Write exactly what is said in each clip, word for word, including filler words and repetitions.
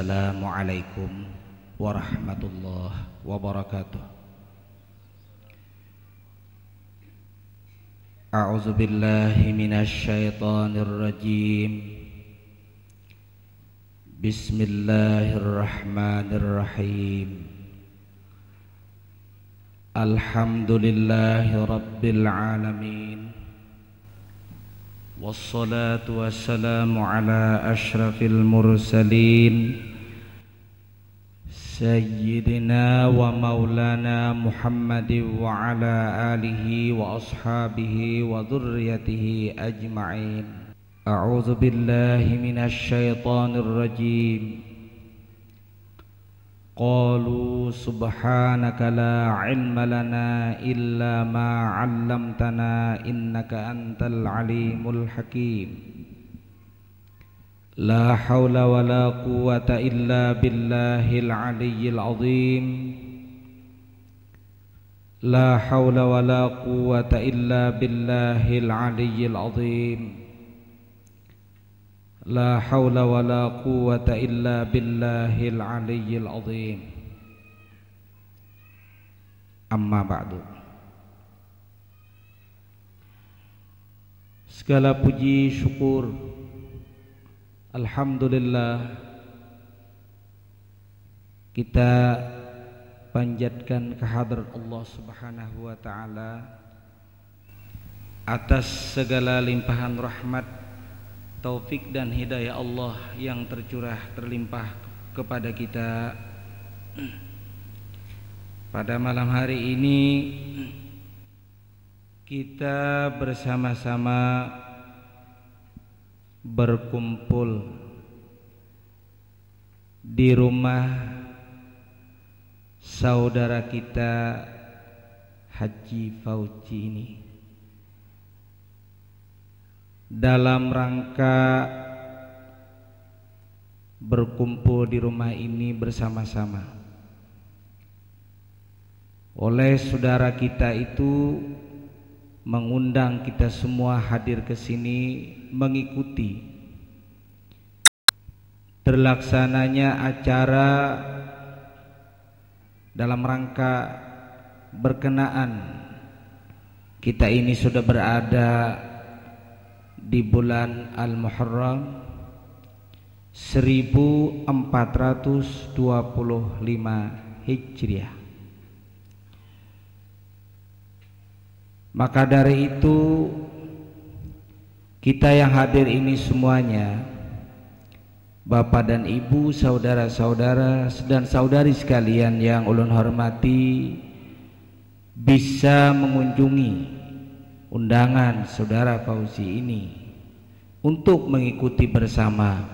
Assalamualaikum warahmatullahi wabarakatuh. A'udzu billahi minasy syaithanir rajim. Bismillahirrahmanirrahim. Alhamdulillahi rabbil alamin. Wassalatu wassalamu ala asyrafil mursalin, Sayyidina wa maulana Muhammadin wa ala alihi wa ashabihi wa dzurriyyatihi ajma'in. A'udzu billahi minasy syaithanir rajim. Qalu subhanaka la ilma lana illa ma 'allamtana innaka antal alimul hakim. La haula wa la quwwata illa billahil aliyyil azim. La haula wa la quwwata illa billahil aliyyil azim. La haula wa la quwwata illa billahil aliyyil azim. Amma ba'du. Segala puji syukur, alhamdulillah, kita panjatkan ke hadrat Allah Subhanahu wa Ta'ala atas segala limpahan rahmat, taufik, dan hidayah Allah yang tercurah terlimpah kepada kita pada malam hari ini. Kita bersama-sama berkumpul di rumah saudara kita Haji Fauji ini dalam rangka berkumpul di rumah ini bersama-sama. Oleh saudara kita itu mengundang kita semua hadir ke sini mengikuti terlaksananya acara dalam rangka berkenaan kita ini sudah berada di bulan Al-Muharram seribu empat ratus dua puluh lima Hijriah. Maka dari itu, kita yang hadir ini semuanya, Bapak dan Ibu, saudara-saudara, dan saudari sekalian yang ulun hormati, bisa mengunjungi undangan Saudara Fauzi ini untuk mengikuti bersama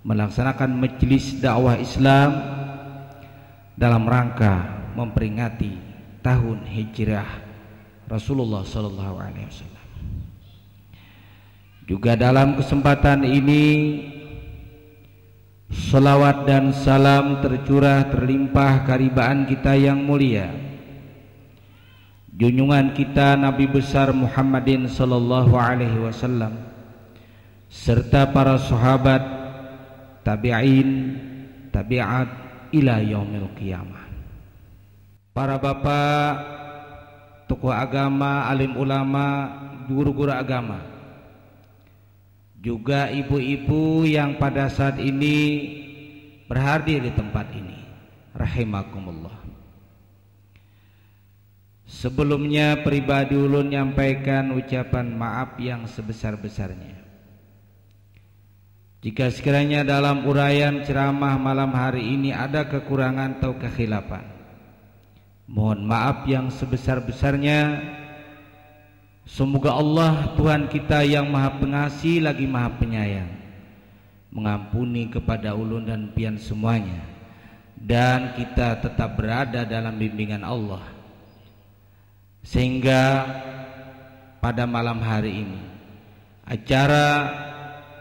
melaksanakan majelis dakwah Islam dalam rangka memperingati tahun hijrah Rasulullah sallallahu alaihi wasallam. Juga dalam kesempatan ini, selawat dan salam tercurah terlimpah karibaan kita yang mulia, junjungan kita Nabi besar Muhammadin sallallahu alaihi wasallam, serta para sahabat, tabi'in, tabi'at ila yaumil qiyamah. Para bapak, tokoh agama, alim ulama, guru-guru agama, juga ibu-ibu yang pada saat ini berhadir di tempat ini, rahimakumullah. Sebelumnya, pribadi ulun nyampaikan ucapan maaf yang sebesar-besarnya. Jika sekiranya dalam uraian ceramah malam hari ini ada kekurangan atau kekhilafan, mohon maaf yang sebesar-besarnya. Semoga Allah, Tuhan kita yang Maha Pengasih lagi Maha Penyayang, mengampuni kepada ulun dan pian semuanya, dan kita tetap berada dalam bimbingan Allah, sehingga pada malam hari ini acara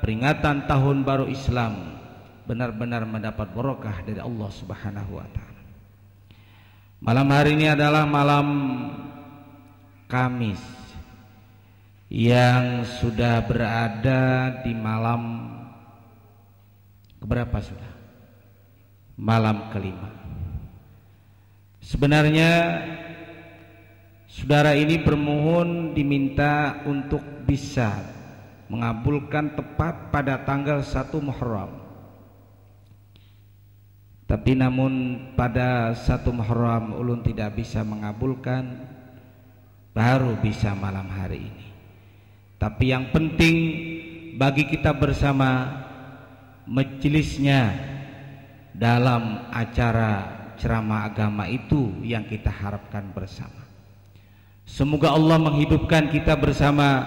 peringatan tahun baru Islam benar-benar mendapat barokah dari Allah Subhanahu wa Ta'ala. Malam hari ini adalah malam Kamis yang sudah berada di malam keberapa sudah? Malam kelima. Sebenarnya saudara ini bermohon diminta untuk bisa mengabulkan tepat pada tanggal satu Muharram. Tapi namun pada satu Muharram ulun tidak bisa mengabulkan, baru bisa malam hari ini. Tapi yang penting bagi kita bersama, majelisnya dalam acara ceramah agama itu yang kita harapkan bersama. Semoga Allah menghidupkan kita bersama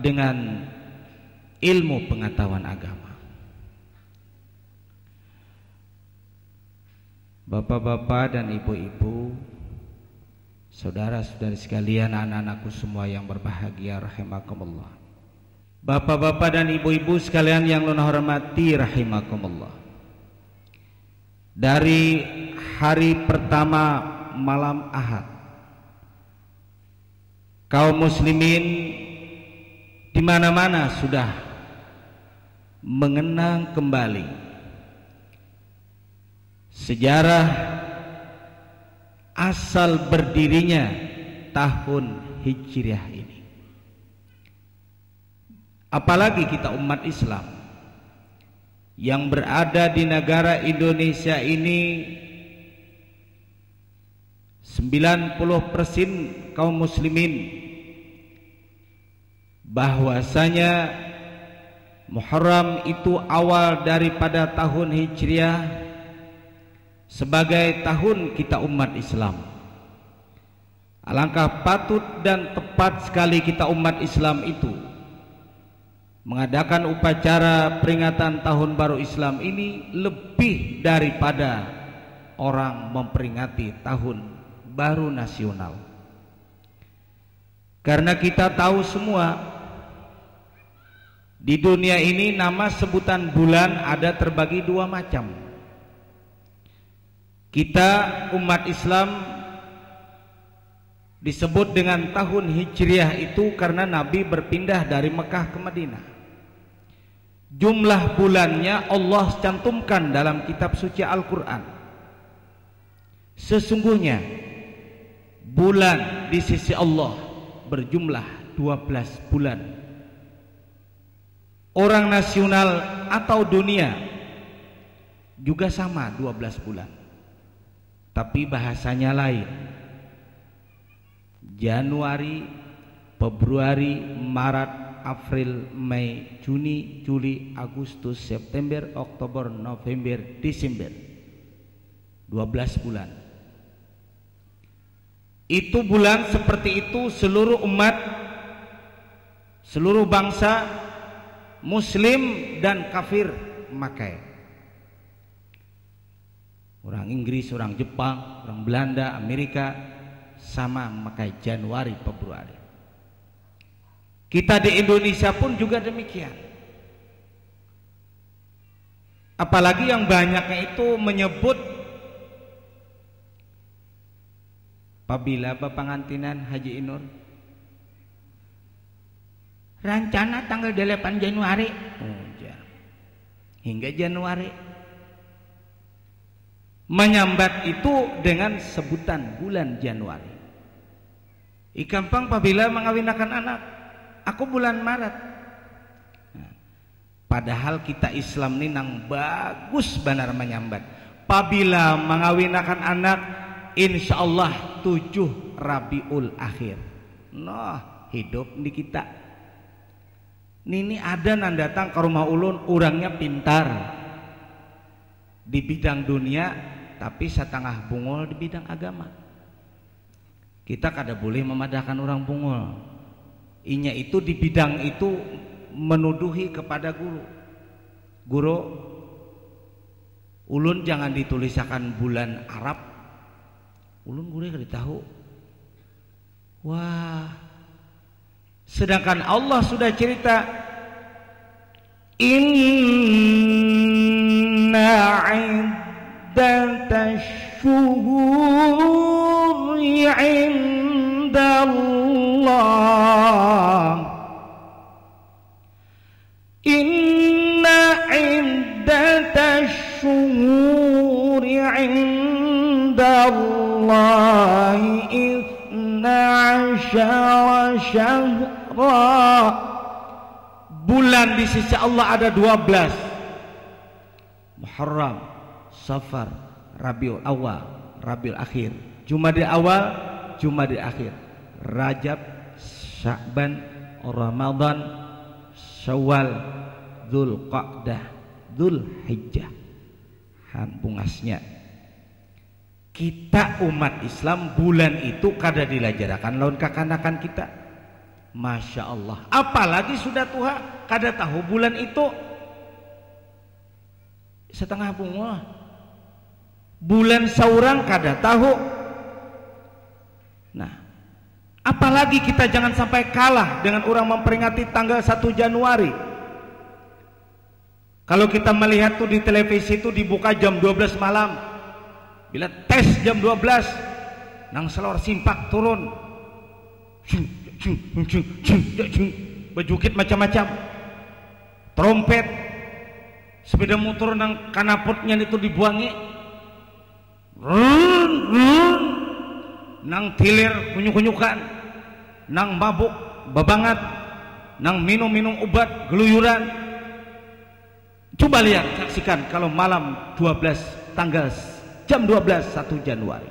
dengan ilmu pengetahuan agama. Bapak-bapak dan ibu-ibu, saudara-saudari sekalian, anak-anakku semua yang berbahagia rahimakumullah. Bapak-bapak dan ibu-ibu sekalian yang ulun hormati rahimakumullah. Dari hari pertama malam Ahad, kaum muslimin di mana-mana sudah mengenang kembali sejarah asal berdirinya tahun Hijriah ini. Apalagi kita umat Islam yang berada di negara Indonesia ini, sembilan puluh persen kaum muslimin, bahwasanya Muharram itu awal daripada tahun Hijriah sebagai tahun kita umat Islam. Alangkah patut dan tepat sekali kita umat Islam itu mengadakan upacara peringatan tahun baru Islam ini lebih daripada orang memperingati tahun baru nasional. Karena kita tahu semua, di dunia ini nama sebutan bulan ada terbagi dua macam. Kita umat Islam disebut dengan tahun Hijriah itu karena Nabi berpindah dari Mekah ke Madinah. Jumlah bulannya Allah cantumkan dalam kitab suci Al-Quran. Sesungguhnya bulan di sisi Allah berjumlah dua belas bulan. Orang nasional atau dunia juga sama dua belas bulan. Tapi bahasanya lain. Januari, Februari, Maret, April, Mei, Juni, Juli, Agustus, September, Oktober, November, Desember. Dua belas bulan. Itu bulan seperti itu seluruh umat, seluruh bangsa, muslim dan kafir memakai. Orang Inggris, orang Jepang, orang Belanda, Amerika sama memakai Januari, Februari. Kita di Indonesia pun juga demikian. Apalagi yang banyaknya itu menyebut pabila bapangantinan Haji Inur. Rancana tanggal delapan Januari. Oh, jar. Hingga Januari. Menyambat itu dengan sebutan bulan Januari. Ikam pang pabila mengawinakan anak, aku bulan Maret. Nah, padahal kita Islam ni nang bagus banar menyambat. Pabila mengawinakan anak, insya Allah tujuh Rabiul Akhir. Noh, hidup di kita. Nini ada nang datang ke rumah ulun, urangnya pintar di bidang dunia, tapi satangah bungul di bidang agama. Kita kada boleh memadahkan orang bungul. Inya itu di bidang itu menuduhi kepada guru. Guru, ulun jangan ditulisakan bulan Arab. Ulun guru kada tahu. Wah, sedangkan Allah sudah cerita, "Inna iddatash syuhuri indallah." Inna iddatash syuhuri عند الله اثنا عشر شهرا. Bulan di sisi Allah ada dua belas. Muharram, Safar, Rabiul Awal, Rabiul Akhir, Jumadil Awal, Jumadil Akhir, Rajab, Sya'ban, Ramadan, Syawal, Dzulqa'dah, Dzulhijjah. Han bungasnya. Kita umat Islam bulan itu kada dilajarakan lawan kakanakan kita. Masya Allah. Apalagi sudah tuha, kada tahu bulan itu. Setengah bunga. Bulan saurang kada tahu. Nah, apalagi kita jangan sampai kalah dengan orang memperingati tanggal satu Januari. Kalau kita melihat tuh di televisi tuh dibuka jam dua belas malam. Bila tes jam dua belas, nang selor simpak turun. Jung, jung, jung, jung, jung, jung. Bejukit macam-macam. Trompet. Sepeda motor nang kanaputnya itu dibuangi. Run, run. Nang tilir kunyuk-kunyukan. Nang mabuk babangat. Nang minum-minum ubat geluyuran. Coba lihat, saksikan kalau malam dua belas, tanggal s-, jam dua belas satu Januari.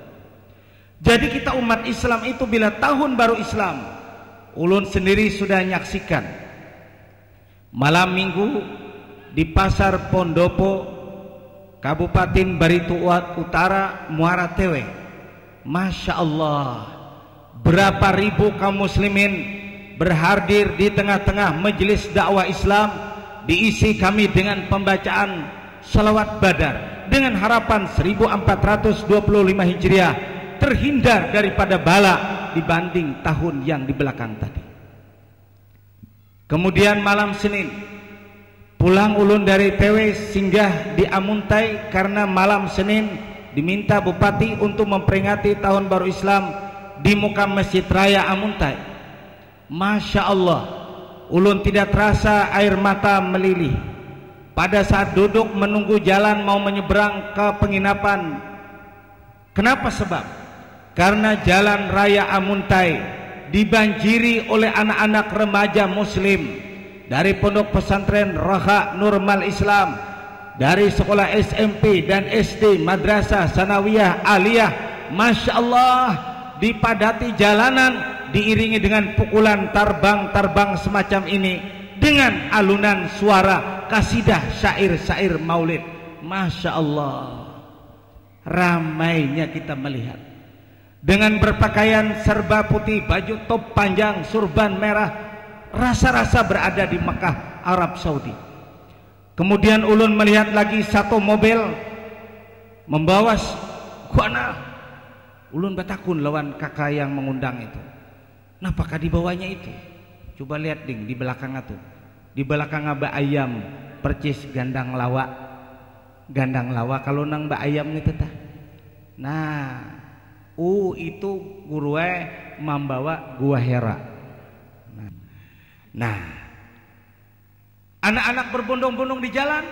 Jadi kita umat Islam itu bila tahun baru Islam, ulun sendiri sudah nyaksikan malam minggu di Pasar Pondopo, Kabupaten Barito Utara, Muara Tewe. Masya Allah, berapa ribu kaum muslimin berhadir di tengah-tengah majelis dakwah Islam, diisi kami dengan pembacaan salawat badar dengan harapan seribu empat ratus dua puluh lima Hijriah, terhindar daripada bala dibanding tahun yang di belakang tadi. Kemudian malam Senin, pulang ulun dari Tewe singgah di Amuntai karena malam Senin diminta Bupati untuk memperingati tahun baru Islam di muka Masjid Raya Amuntai. Masya Allah, ulun tidak terasa air mata melilih. Pada saat duduk menunggu jalan mau menyeberang ke penginapan, kenapa sebab? Karena jalan raya Amuntai dibanjiri oleh anak-anak remaja muslim dari Pondok Pesantren Raha Nurmal Islam, dari sekolah S M P dan S D, Madrasah Sanawiyah Aliyah. Masya Allah, dipadati jalanan diiringi dengan pukulan tarbang-tarbang semacam ini dengan alunan suara kasidah syair-syair maulid. Masya Allah. Ramainya kita melihat. Dengan berpakaian serba putih, baju top panjang, surban merah, rasa-rasa berada di Mekah, Arab Saudi. Kemudian ulun melihat lagi satu mobil membawa s-, kuana. Ulun batakun lawan kakak yang mengundang itu. Napakah dibawanya itu? Coba lihat ding di belakang tu. Di belakang ba ayam percis gandang lawa. Gandang lawa kalau nang ba ayam itu tah. Nah, u itu guru ai mambawa gua Hera. Nah. Nah. Anak-anak berbondong-bondong di jalan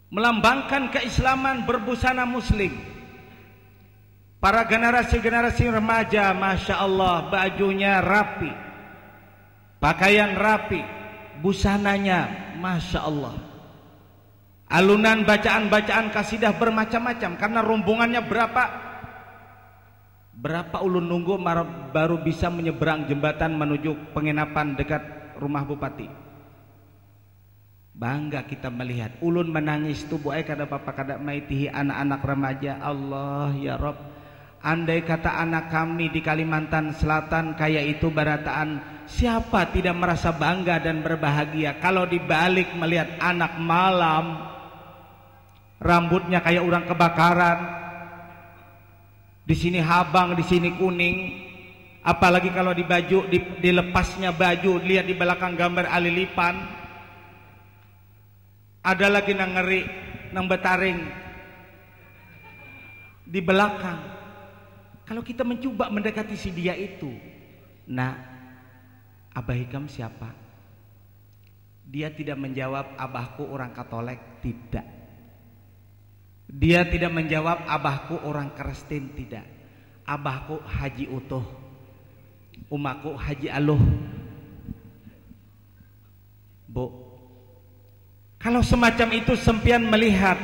melambangkan keislaman berbusana muslim. Para generasi-generasi remaja, masya Allah, bajunya rapi, pakaian rapi, busananya, masya Allah. Alunan bacaan-bacaan kasidah bermacam-macam karena rombongannya berapa. Berapa ulun nunggu mar-, baru bisa menyeberang jembatan menuju penginapan dekat rumah bupati. Bangga kita melihat. Ulun menangis tu, Bu ai, kada apa-apa, kada maitihi anak-anak remaja. Allah, ya Rob, andai kata anak kami di Kalimantan Selatan kaya itu barataan, siapa tidak merasa bangga dan berbahagia kalau dibalik melihat anak malam, rambutnya kaya orang kebakaran, di sini habang, di sini kuning. Apalagi kalau di baju, di, dilepasnya baju, lihat di belakang gambar alilipan. Ada lagi nang ngeri, nang betaring di belakang. Kalau kita mencoba mendekati si dia itu, nah, abah ikam siapa? Dia tidak menjawab, abahku orang Katolek, tidak. Dia tidak menjawab, "Abahku orang Kerestin," tidak. "Abahku Haji Utuh. Umaku Haji Aluh." Bu, kalau semacam itu sampean melihat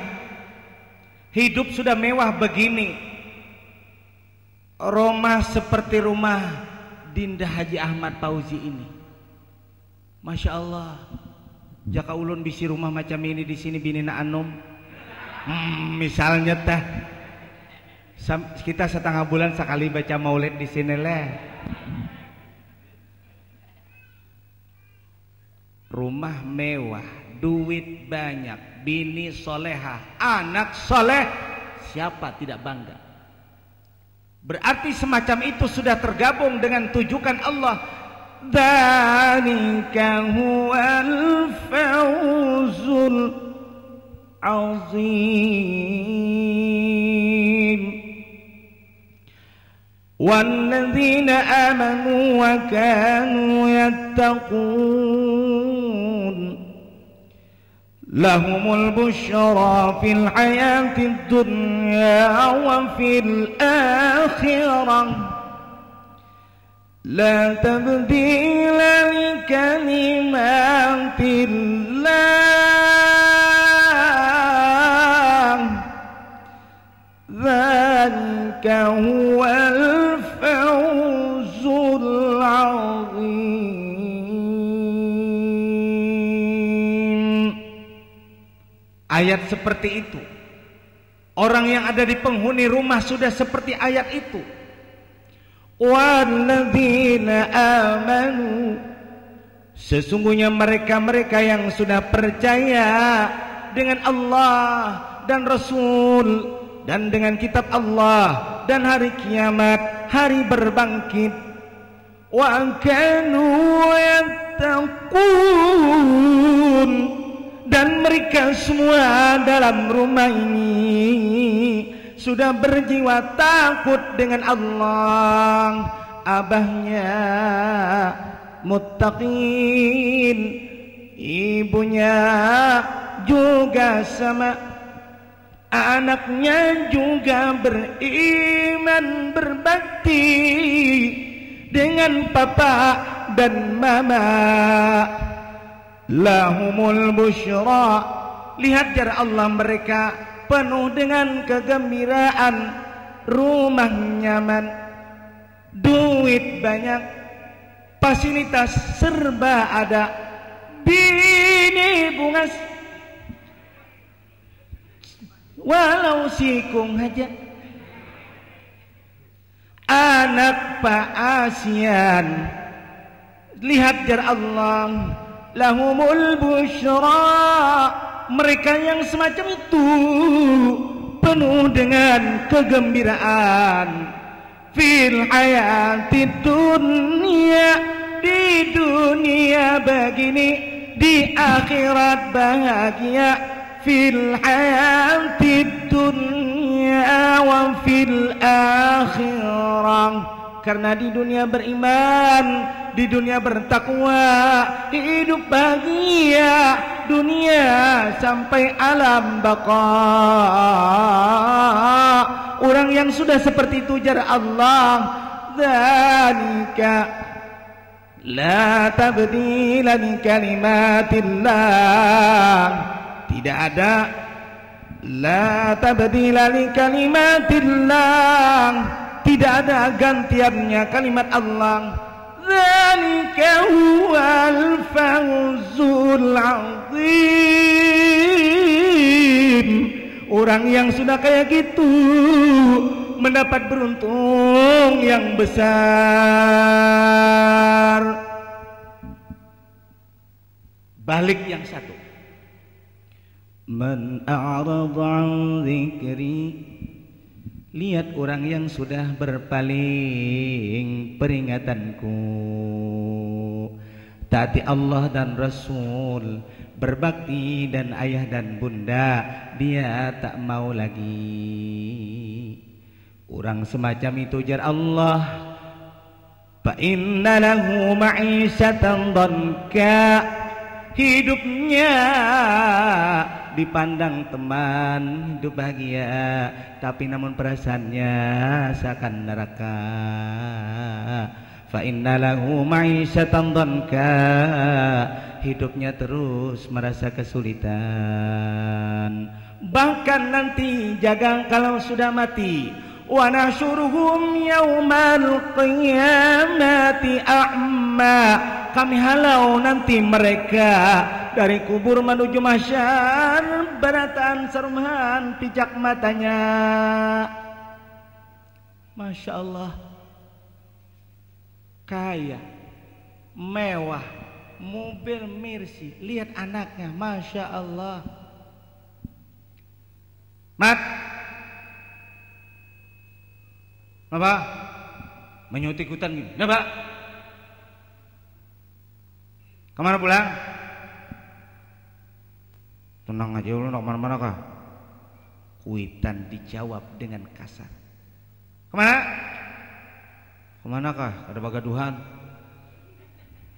hidup sudah mewah begini, rumah seperti rumah Dinda Haji Ahmad Fauzi ini. Masya Allah. Jaka ulun bisi rumah macam ini di sini, bini na anum. Hmm, misalnya teh. Sam-, kita setengah bulan sekali baca maulid di sini leh. Rumah mewah, duit banyak, bini solehah, anak soleh, siapa tidak bangga? Berarti semacam itu sudah tergabung dengan tujukan Allah. Dzalika huwal fawzul azim. Walladzina amanu wa kanu yattaqun. Lahumul busyra fil hayatid dunya wa fil akhirah. La tabdila li kalimatillah. Dzalika huwal fawzul azim. Ayat seperti itu. Orang yang ada di penghuni rumah sudah seperti ayat itu. Walladzina amanu. Sesungguhnya mereka-mereka yang sudah percaya dengan Allah dan Rasul dan dengan kitab Allah dan hari kiamat, hari berbangkit. Wa kanu yattaqun. Dan mereka semua dalam rumah ini sudah berjiwa takut dengan Allah. Abahnya muttaqin, ibunya juga sama, anaknya juga beriman, berbakti dengan papa dan mama. Lahumul busyra. Lihat jar Allah, mereka penuh dengan kegembiraan, rumah nyaman, duit banyak, fasilitas serba ada, bini bungas, walau sikung haja. Anak paasian. Lihat jar Allah, lahumul busyra. Mereka yang semacam itu penuh dengan kegembiraan. Fil hayatid dunya, di dunia begini, di akhirat bahagia. Fil hayatid dunya wa fil akhirah. Karena di dunia beriman, di dunia bertakwa, hidup bahagia, dunia sampai alam baqa. Orang yang sudah seperti itu, jar Allah, dzalika la tabdila li kalimatillah. Tidak ada, la tabdila li kalimatillah. Tidak ada gantiannya kalimat Allah. Dzalika huwal fawzul azim. Orang yang sudah kayak gitu mendapat beruntung yang besar. Balik yang satu. Man a'rada an dzikri. Lihat orang yang sudah berpaling peringatanku. Taati Allah dan Rasul, berbakti dan ayah dan bunda, dia tak mau lagi. Orang semacam itu, jar Allah, fa inna lahu ma'isyatan dhanka. Hidupnya Dipandang teman hidup bahagia, tapi namun perasaannya seakan neraka. Fa inna lahu ma'isyatan dhanka, hidupnya terus merasa kesulitan. Bahkan nanti jagang kalau sudah mati, wa nahsyuruhum yaumal qiyamati a'ma. Kami halau nanti mereka dari kubur menuju mahsyar, barataan sarumahan pijak matanya. Masya Allah. Kaya, mewah, mobil Mercy, lihat anaknya, Masya Allah. Mat. Napa? Manyuti kutan gini. Napa? Kemana pulang? Tenang aja, ulun nak kemana-mana kah? Kuitan dijawab dengan kasar. Kemana? Kemana kah? Ada bagaduhan.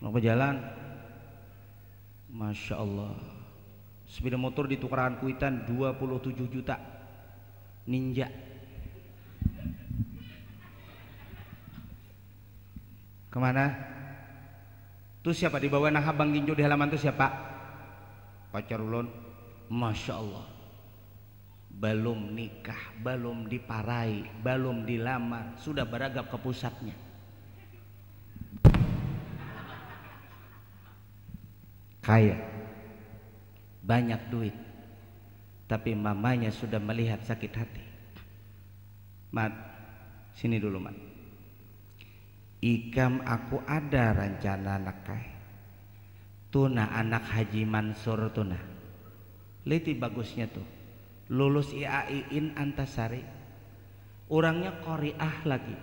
Nak berjalan. Masya Allah. Sepeda motor ditukarakan kuitan dua puluh tujuh juta. Ninja. Kemana? Tuh siapa dibawa nang habang gincu di halaman tuh siapa? Pacar ulun. Masya Allah. Balum nikah, balum diparai, balum dilamar, sudah baragap ka pusatnya. Kaya, banyak duit, tapi mamanya sudah melihat sakit hati. Mat, sini dulu, Mat. Ikam aku ada rancana, Nak ai. Tu nah anak Haji Mansur tu nah. Liti bagusnya tu. Lulus I A I in Antasari. Urangnya qariah lagi,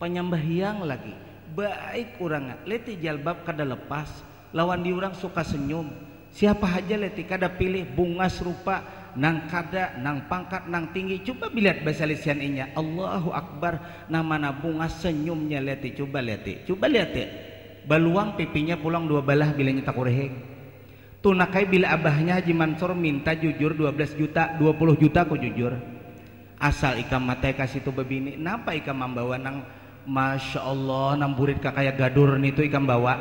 panyambahyang lagi, baik urangnya. Liti jalbab kada lepas, lawan di urang suka senyum. Siapa haja leti kada pilih, bungas rupa, nang kada, nang pangkat, nang tinggi. Cuba bilihat basalisihan inya. Allahu Akbar. Nang mana bungas senyumnya leti. Cuba leti. Cuba leti. Baluang pipinya pulang dua balah bila inya takurihing. Tunakai bila abahnya Haji Mansur minta jujur dua belas juta, dua puluh juta ku jujur. Asal ikam matai ka situ babini, napa ikam mambawa nang Masya Allah, nang burit kakaya gadur nitu ikam bawa.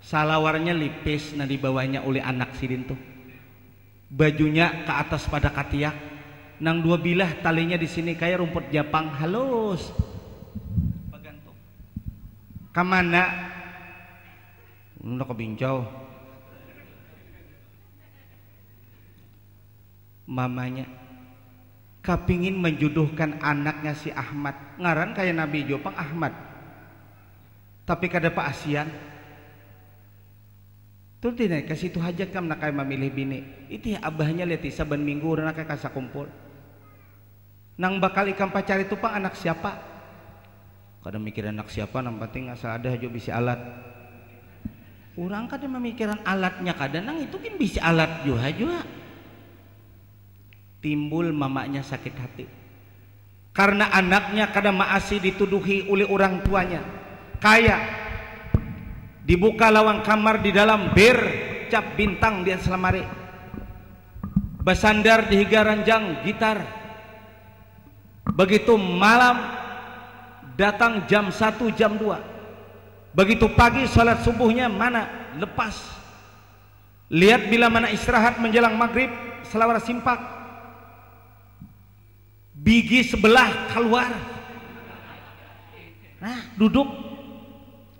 Salawarnya lipis nang dibawanya ulih anak sidin tuh. Bajunya ka atas pada katiak, nang dua bilah talinya di sini kaya rumput japang halus. Bagantung. Kamana? Unda kabincau. Mamanya kapingin menjodohkan anaknya si Ahmad. Ngaran kaya nabi jua pang Ahmad. Tapi kada paasian. Tuh dinaik ka situ haja kam nak ai mamilih bini. Itih abahnya leti saban minggu urang nak ai kasa kumpul. Nang bakal ikam pacari tu pang anak siapa? Kada mikir anak siapa, nang penting asal ada haja bisi alat. Urang kada mamikiran alatnya kada, nang itu gin bisi alat jua jua. Timbul mamanya sakit hati. Karena anaknya kada maasi dituduhi ulih urang tuanya. Kaya dibuka lawang kamar di dalam bir cap bintang di atas lamari. Basandar di higa ranjang gitar. Begitu malam datang jam satu jam dua. Begitu pagi salat subuhnya mana lepas. Lihat bila mana istirahat menjelang maghrib, salawar simpak. Bigi sebelah keluar. Nah, duduk.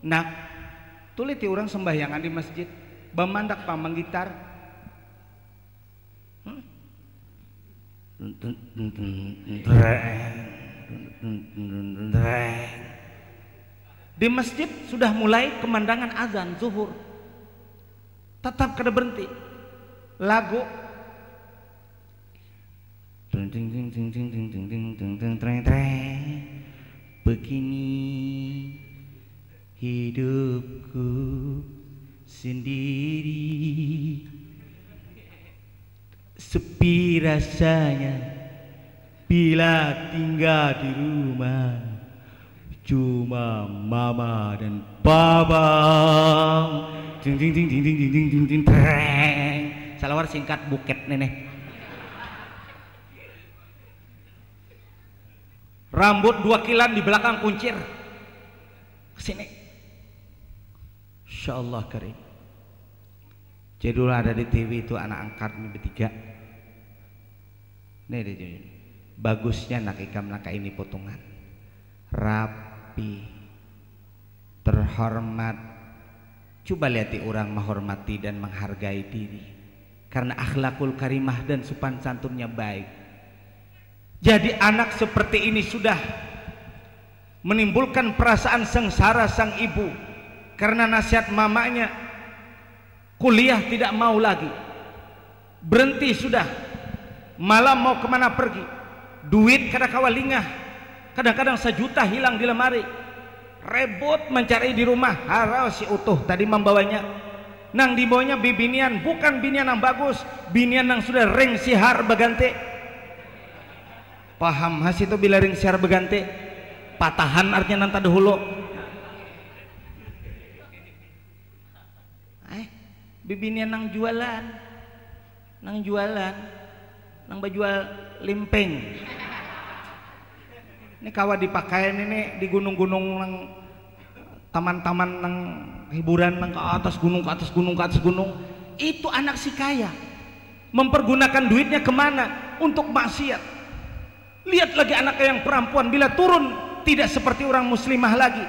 Nak, tuliti orang sembahyangan di masjid, bamandak pang manggitar. Hmm? Di masjid sudah mulai kemandangan azan zuhur. Tetap kada berhenti. Lagu. Begini hidupku sendiri. Sepi rasanya bila tinggal di rumah. Cuma mama dan papa. Ding, ding, ding, ding, ding, ding, ding, ding, ding, ding, ding. Lawar singkat buket nih nih. Rambut dua kilan di belakang kuncir. Kesini. Insya Allah karim. Jadi dulu ada di T V itu anak angkat ini bertiga. Nih deh jadi. Bagusnya nak ikam nak ini potongan. Rapi. Terhormat. Coba lihati orang menghormati dan menghargai diri. Karena akhlakul karimah dan sopan santunnya baik. Jadi anak seperti ini sudah menimbulkan perasaan sengsara sang ibu karena nasihat mamanya. Kuliah tidak mau lagi. Berhenti sudah. Malam mau kemana pergi. Duit kada kawa lingah. Kadang-kadang sajuta hilang di lemari. Rebut mencari di rumah. Harau si Utuh tadi membawanya. Nang dibawanya bibinian, bukan binian nang bagus. Binian nang sudah ring sihar baganti. Paham has itu bila ring sihar baganti? Patahan artinya nang tadi hulu. Eh, bibinian nang jualan. Nang jualan. Nang bajual limping. Ini kawa dipakai ini nih di gunung-gunung nang taman-taman nang hiburan nang ke atas gunung, ke atas gunung, ke atas gunung. Itu anak si kaya. Mempergunakan duitnya kemana? Untuk maksiat. Lihat lagi anaknya yang perempuan bila turun tidak seperti orang muslimah lagi.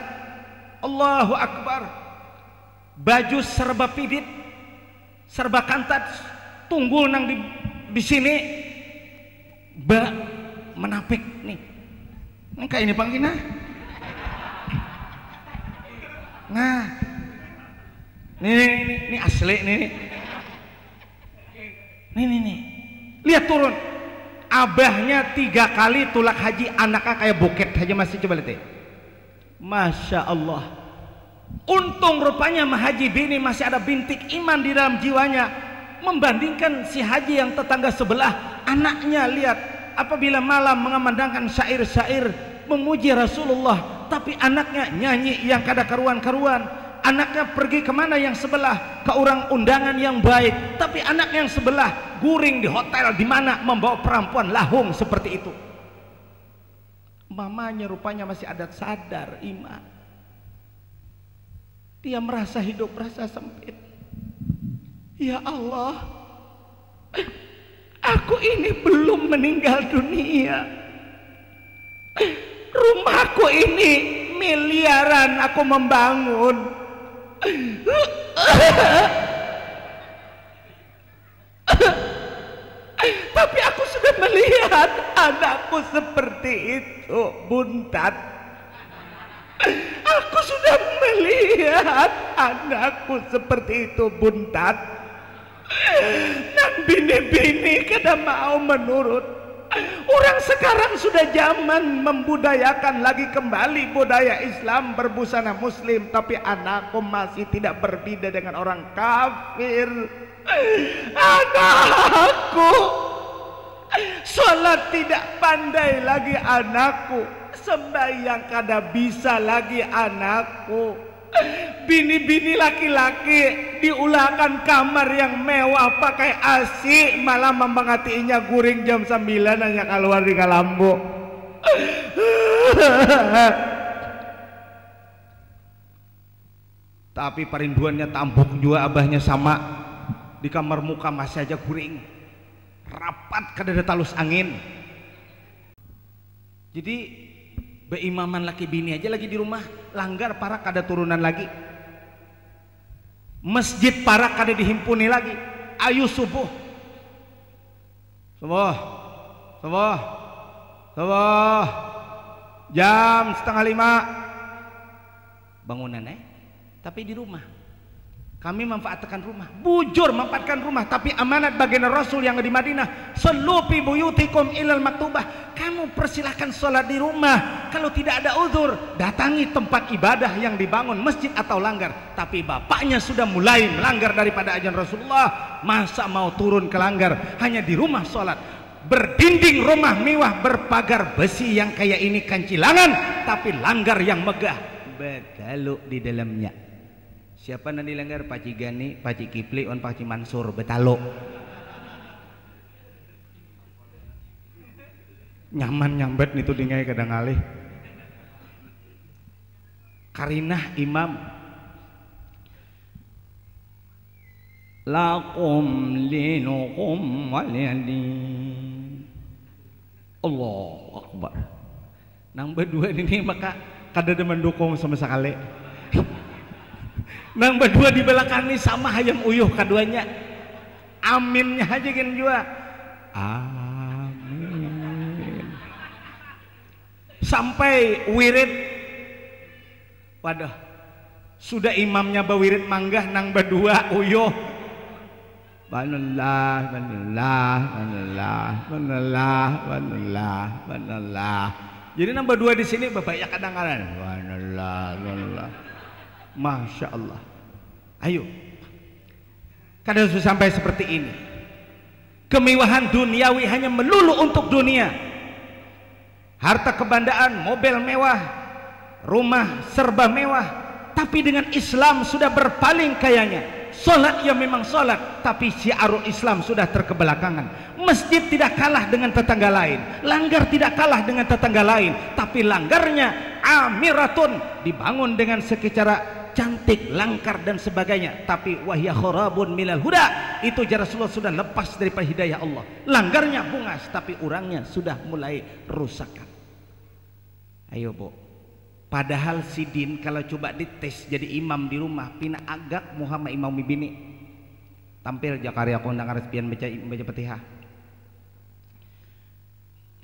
Allahu Akbar. Baju serba pidit, serba kantat, tunggul nang di, di sini ba menapik nih. Nang kayak ini pang gina. Nah. Nih, nih, nih, nih asli nih. Nih, nih, nih. Lihat turun. Abahnya tiga kali tulak haji, anaknya kayak buket aja masih coba lihat. Masya Allah. Untung rupanya Mahaji bini masih ada bintik iman di dalam jiwanya. Membandingkan si Haji yang tetangga sebelah, anaknya lihat apabila malam mengamandangkan syair-syair memuji Rasulullah, tapi anaknya nyanyi yang kada karuan-karuan. Anaknya pergi kemana yang sebelah, ke orang undangan yang baik, tapi anak yang sebelah guring di hotel di mana membawa perempuan lahung seperti itu. Mamanya rupanya masih adat sadar iman. Dia merasa hidup, merasa sempit. Ya Allah, aku ini belum meninggal dunia. Rumahku ini miliaran aku membangun. Tapi aku sudah melihat anakku seperti itu, Buntat. Aku sudah melihat anakku seperti itu, Buntat. Nang bini-bini kada mau menurut. Orang sekarang sudah zaman membudayakan lagi kembali budaya Islam berbusana muslim, tapi anakku masih tidak berbeda dengan orang kafir. Anakku, salat tidak pandai lagi anakku, sembahyang kada bisa lagi anakku. Bini-bini laki-laki diulakan kamar yang mewah pakai A C, malah memangatinya guring jam sembilan hanya keluar di kalambu. Tapi parinduannya tambuk jua abahnya sama. Di kamar muka masih aja guring. Rapat kadada talus angin. Jadi beimaman laki bini aja lagi di rumah, langgar parak kada turunan lagi. Masjid parak kada dihimpuni lagi. Ayu subuh. Subuh. Subuh. Subuh. Jam setengah lima. Bangunan eh. Tapi di rumah. Kami manfaatkan rumah. Bujur manfaatkan rumah. Tapi amanat baginda Rasul yang di Madinah. Sallu fi buyutikum ilal maktubah. Kamu persilahkan sholat di rumah. Kalau tidak ada uzur, datangi tempat ibadah yang dibangun masjid atau langgar. Tapi bapaknya sudah mulai melanggar daripada ajaran Rasulullah. Masa mau turun ke langgar? Hanya di rumah sholat. Berdinding rumah mewah berpagar besi yang kayak ini kancilangan. Tapi langgar yang megah. Betaluk di dalamnya. Siapa nang dilanggar? Paci Gani, Paci Kipli, wan Paci Mansur. Betaluk. Nyaman nyambat nitu dingai kada ngalih. Karinah imam. Lakum dinukum waliyadin. Allahu Akbar. Nang badua ini maka kada ada mendukung sama sekali. Nang badua di belakang ini sama hayam uyuh kaduanya. Aminnya aja gin jua. Amin. Sampai wirid. Waduh. Sudah imamnya bawirid manggah nang badua uyuh. Banallah, banallah, banallah, banallah, banallah, banallah. Jadi nang badua di sini babanyak kadangaran. Banallah, banallah. Masya Allah. Ayo. Kada usah sampai seperti ini. Kemewahan duniawi hanya melulu untuk dunia. Harta kebandaan, mobil mewah, rumah serba mewah, tapi dengan Islam sudah berpaling kayanya. Salat ya memang salat, tapi syiarul Islam sudah terkebelakangan. Masjid tidak kalah dengan tetangga lain, langgar tidak kalah dengan tetangga lain, tapi langgarnya amiratun, dibangun dengan secara cantik, langkar dan sebagainya, tapi wahya khorabun minal huda, itu jar Rasulullah sudah lepas daripada hidayah Allah. Langgarnya bungas, tapi urangnya sudah mulai rusakan. Ayo, Bu. Padahal sidin kalau coba dites jadi imam di rumah, pina agak muha maimami bini. Tampil ja kari aku handak ngaras pian baca, baca Fatihah.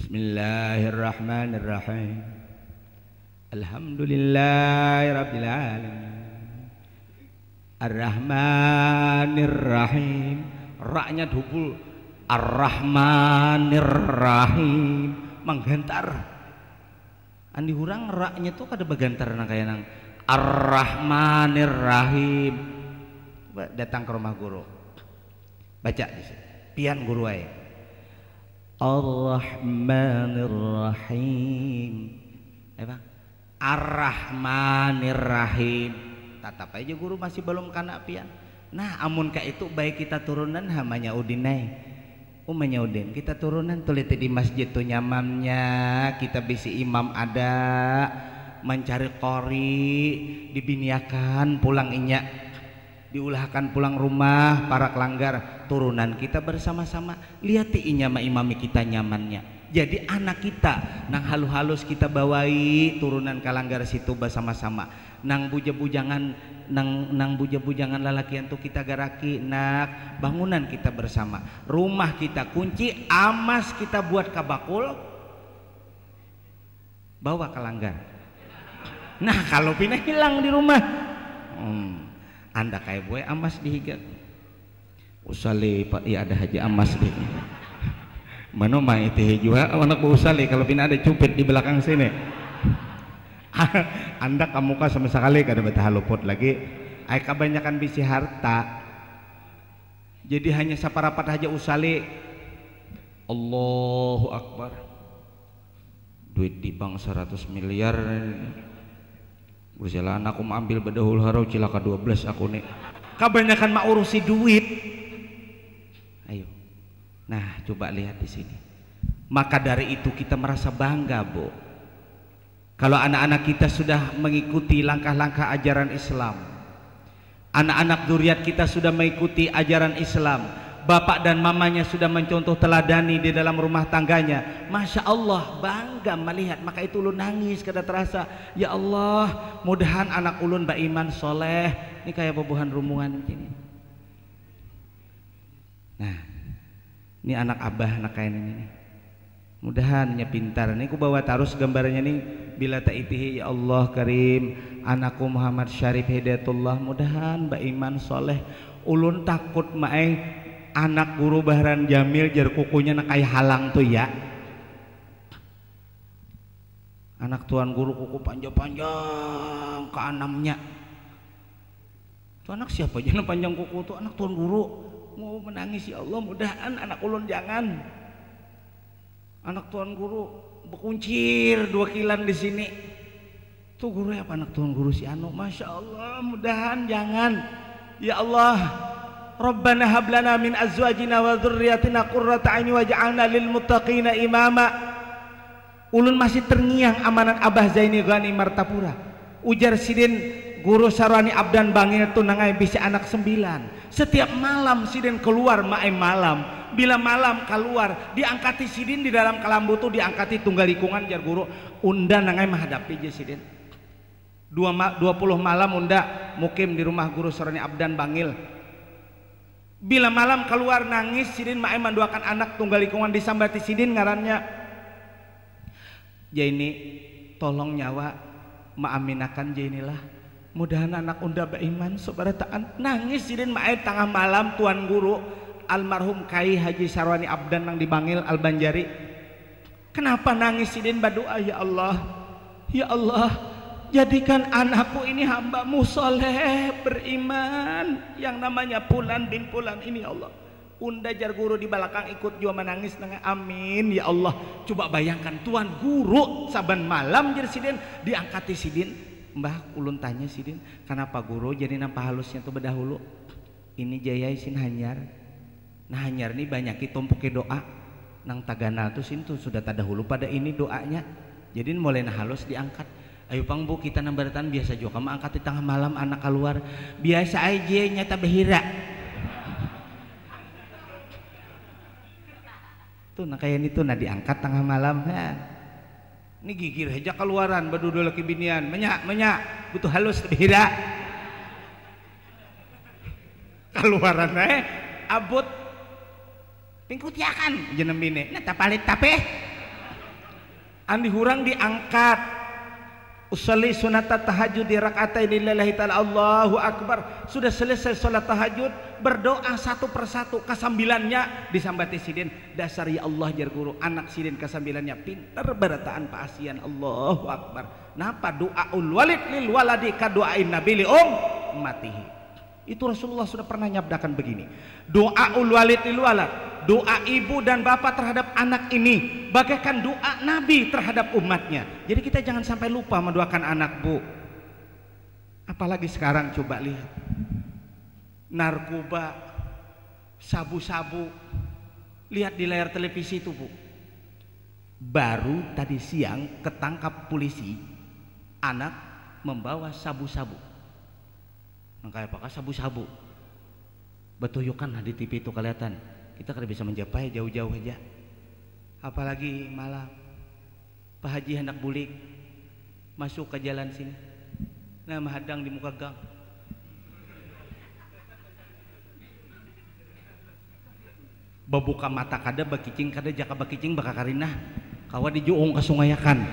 Bismillahirrahmanirrahim. Alhamdulillahirabbil alamin. Arrahmanirrahim. Raknya double. Arrahmanirrahim. Manggantar. Andi hurang raknya tuh kada bagantar nang kaya nang Arrahmanirrahim. Coba datang ke rumah guru. Baca di sini. Pian guru ai. Arrahmanirrahim. Ayo, Bang. Arrahmanirrahim. Tatap aja guru masih belum kana pian. Nah, amun ka itu baik kita turunan ha manya Udin ai. Umanya Udin, kita turunan tuliti di masjid tu nyamannya, kita bisi imam ada, mancari qori, dibiniakan pulang inya. Diulahakan pulang rumah, parak langgar, turunan kita bersama-sama. Liati inya maimami kita nyamannya. Jadi anak kita nang halus-halus kita bawai turunan ka langgar situ basama-sama. Nang buja-bujangan nang nang buja-bujangan lalakian tu kita garaki, nak, bangunan kita bersama. Rumah kita kunci, amas kita buat ka bakul, bawa ka langgar. Nah, kalau pina hilang di rumah, hmm, andak ai buai amas di higa. Usali, Pak, iya ada haja amas di. Mano maitihi jua anak usali kalau pina ada cupit di belakang sini. Andak kamuka sama sekali kada bataha luput lagi. Ai kabanyakan bisi harta. Jadi hanya saparapat haja usali. Allahu Akbar. Duit di bank seratus miliar. Berjalan aku maambil badahulu harau cilaka dua belas aku nih. Kabanyakan maurusi duit. Ayo. Nah, coba lihat di sini. Maka dari itu kita merasa bangga, Bu. Kalau anak-anak kita sudah mengikuti langkah-langkah ajaran Islam, anak-anak zuriat kita sudah mengikuti ajaran Islam, bapak dan mamanya sudah mencontoh teladani di dalam rumah tangganya, Masya Allah, bangga melihat. Maka itu ulun nangis kada terasa. Ya Allah, mudahan anak ulun baiman soleh. Ini kayak bubuhan rumungan kini. Nah, ini anak abah, anak kain ini nih. Mudahan nya pintar. Ini ku bawa tarus gambarnya nih. Bila taitihi, ya Allah Karim, anakku Muhammad Syarif Hidayatullah, mudahan baiman soleh. Ulun takut maai anak guru Bahran Jamil jar kukunya nak kaya halang tu ya. Anak tuan guru kuku panjang-panjang kaanamnya. Tu anak siapa aja nang panjang kuku tu, anak tuan guru. Mau menangis, ya Allah, mudahan anak ulun jangan. Anak tuan guru bekuncir dua kilan di sini. Tu guru apa anak tuan guru si anu, Masya Allah, mudahan jangan. Ya Allah, Rabbana hablana min azwajina wa dzurriyyatina qurrata a'yun waj'alna lil muttaqina imama. Ulun masih terngiang amanat Abah Zaini Ghani Martapura. Ujar sidin, Guru Sarwani Abdan Bangil tu nangai bisi anak sembilan. Setiap malam sidin keluar maai malam. Bila malam keluar, diangkati sidin di dalam kalambu tu, diangkati tunggal ikungan, jar guru. Unda nangai mahadapi ja sidin. Dua ma-, dua puluh malam unda mukim di rumah Guru Sarwani Abdan Bangil. Bila malam keluar nangis sidin maai manduakan anak tunggal ikungan, disambati sidin ngarannya. Jaini, tolong nyawa maaminakan Jainilah. Mudahan anak unda baiman sabarataan. Nangis sidin maai tangah malam, Tuan Guru almarhum Kai Haji Sarwani Abdan nang di Bangil Al Banjari. Kenapa nangis sidin badoa, ya Allah, ya Allah, jadikan anakku ini hambamu soleh, beriman, yang namanya Pulan bin Pulan ini, ya Allah. Unda, jar guru di balakang ikut jua manangis nang, amin ya Allah. Coba bayangkan, Tuan Guru saban malam, jar sidin, diangkati sidin. Mbah, ulun tanya sidin, kanapa guru jadi nampa halusnya tu bedahulu? Ini jayai sin hanyar. Nah, hanyar ni banyaki tumpuki doa. Nang taganal tu sin tu sudah tadahulu pada ini doanya. Jadi mulai nah halus diangkat. Ayu pang bu, kita nang barataan biasa jua kah maangkat di tangah malam anak kaluar. Biasa ai jia nyata bahira. Tuh nah kaya nitu nah diangkat tangah malam ha. Ni gigir haja kaluaran badudua laki binian. Menya, menya, butuh halus bahira. Kaluaran eh abut. Pingkutiakan jeneng bini. Nah tapalit tapih. Andi hurang diangkat. Usalli sunata tahajudi rak'ataini lillahi ta'ala, Allahu Akbar. Sudah selesai sholat tahajud, berdoa satu persatu, kasambilannya disambati sidin. Dasar ya Allah, jar guru, anak sidin kasambilannya pinter barataan paasian, Allahu Akbar. Napa du'aul walid lil waladi kadu'ain nabi li ummatihi. Itu Rasulullah sudah pernah nyabdakan begini, doa ulwalid lil walad, doa ibu dan bapak terhadap anak ini bagaikan doa Nabi terhadap umatnya. Jadi kita jangan sampai lupa mendoakan anak, Bu. Apalagi sekarang coba lihat. Narkoba, sabu-sabu. Lihat di layar televisi itu, Bu. Baru tadi siang ketangkap polisi anak membawa sabu-sabu. Nang kaya apa kah sabu-sabu? Batuyukan lah di T V itu kelihatan. Kita kada bisa mencapai jauh-jauh aja. Apalagi malam. Pak Haji hendak bulik masuk ke jalan sini. Nah, mahadang di muka gang. Babuka mata kada, bakicing kada, jaka bakicing bakakarinah. Kawa dijuung ka sungai akan.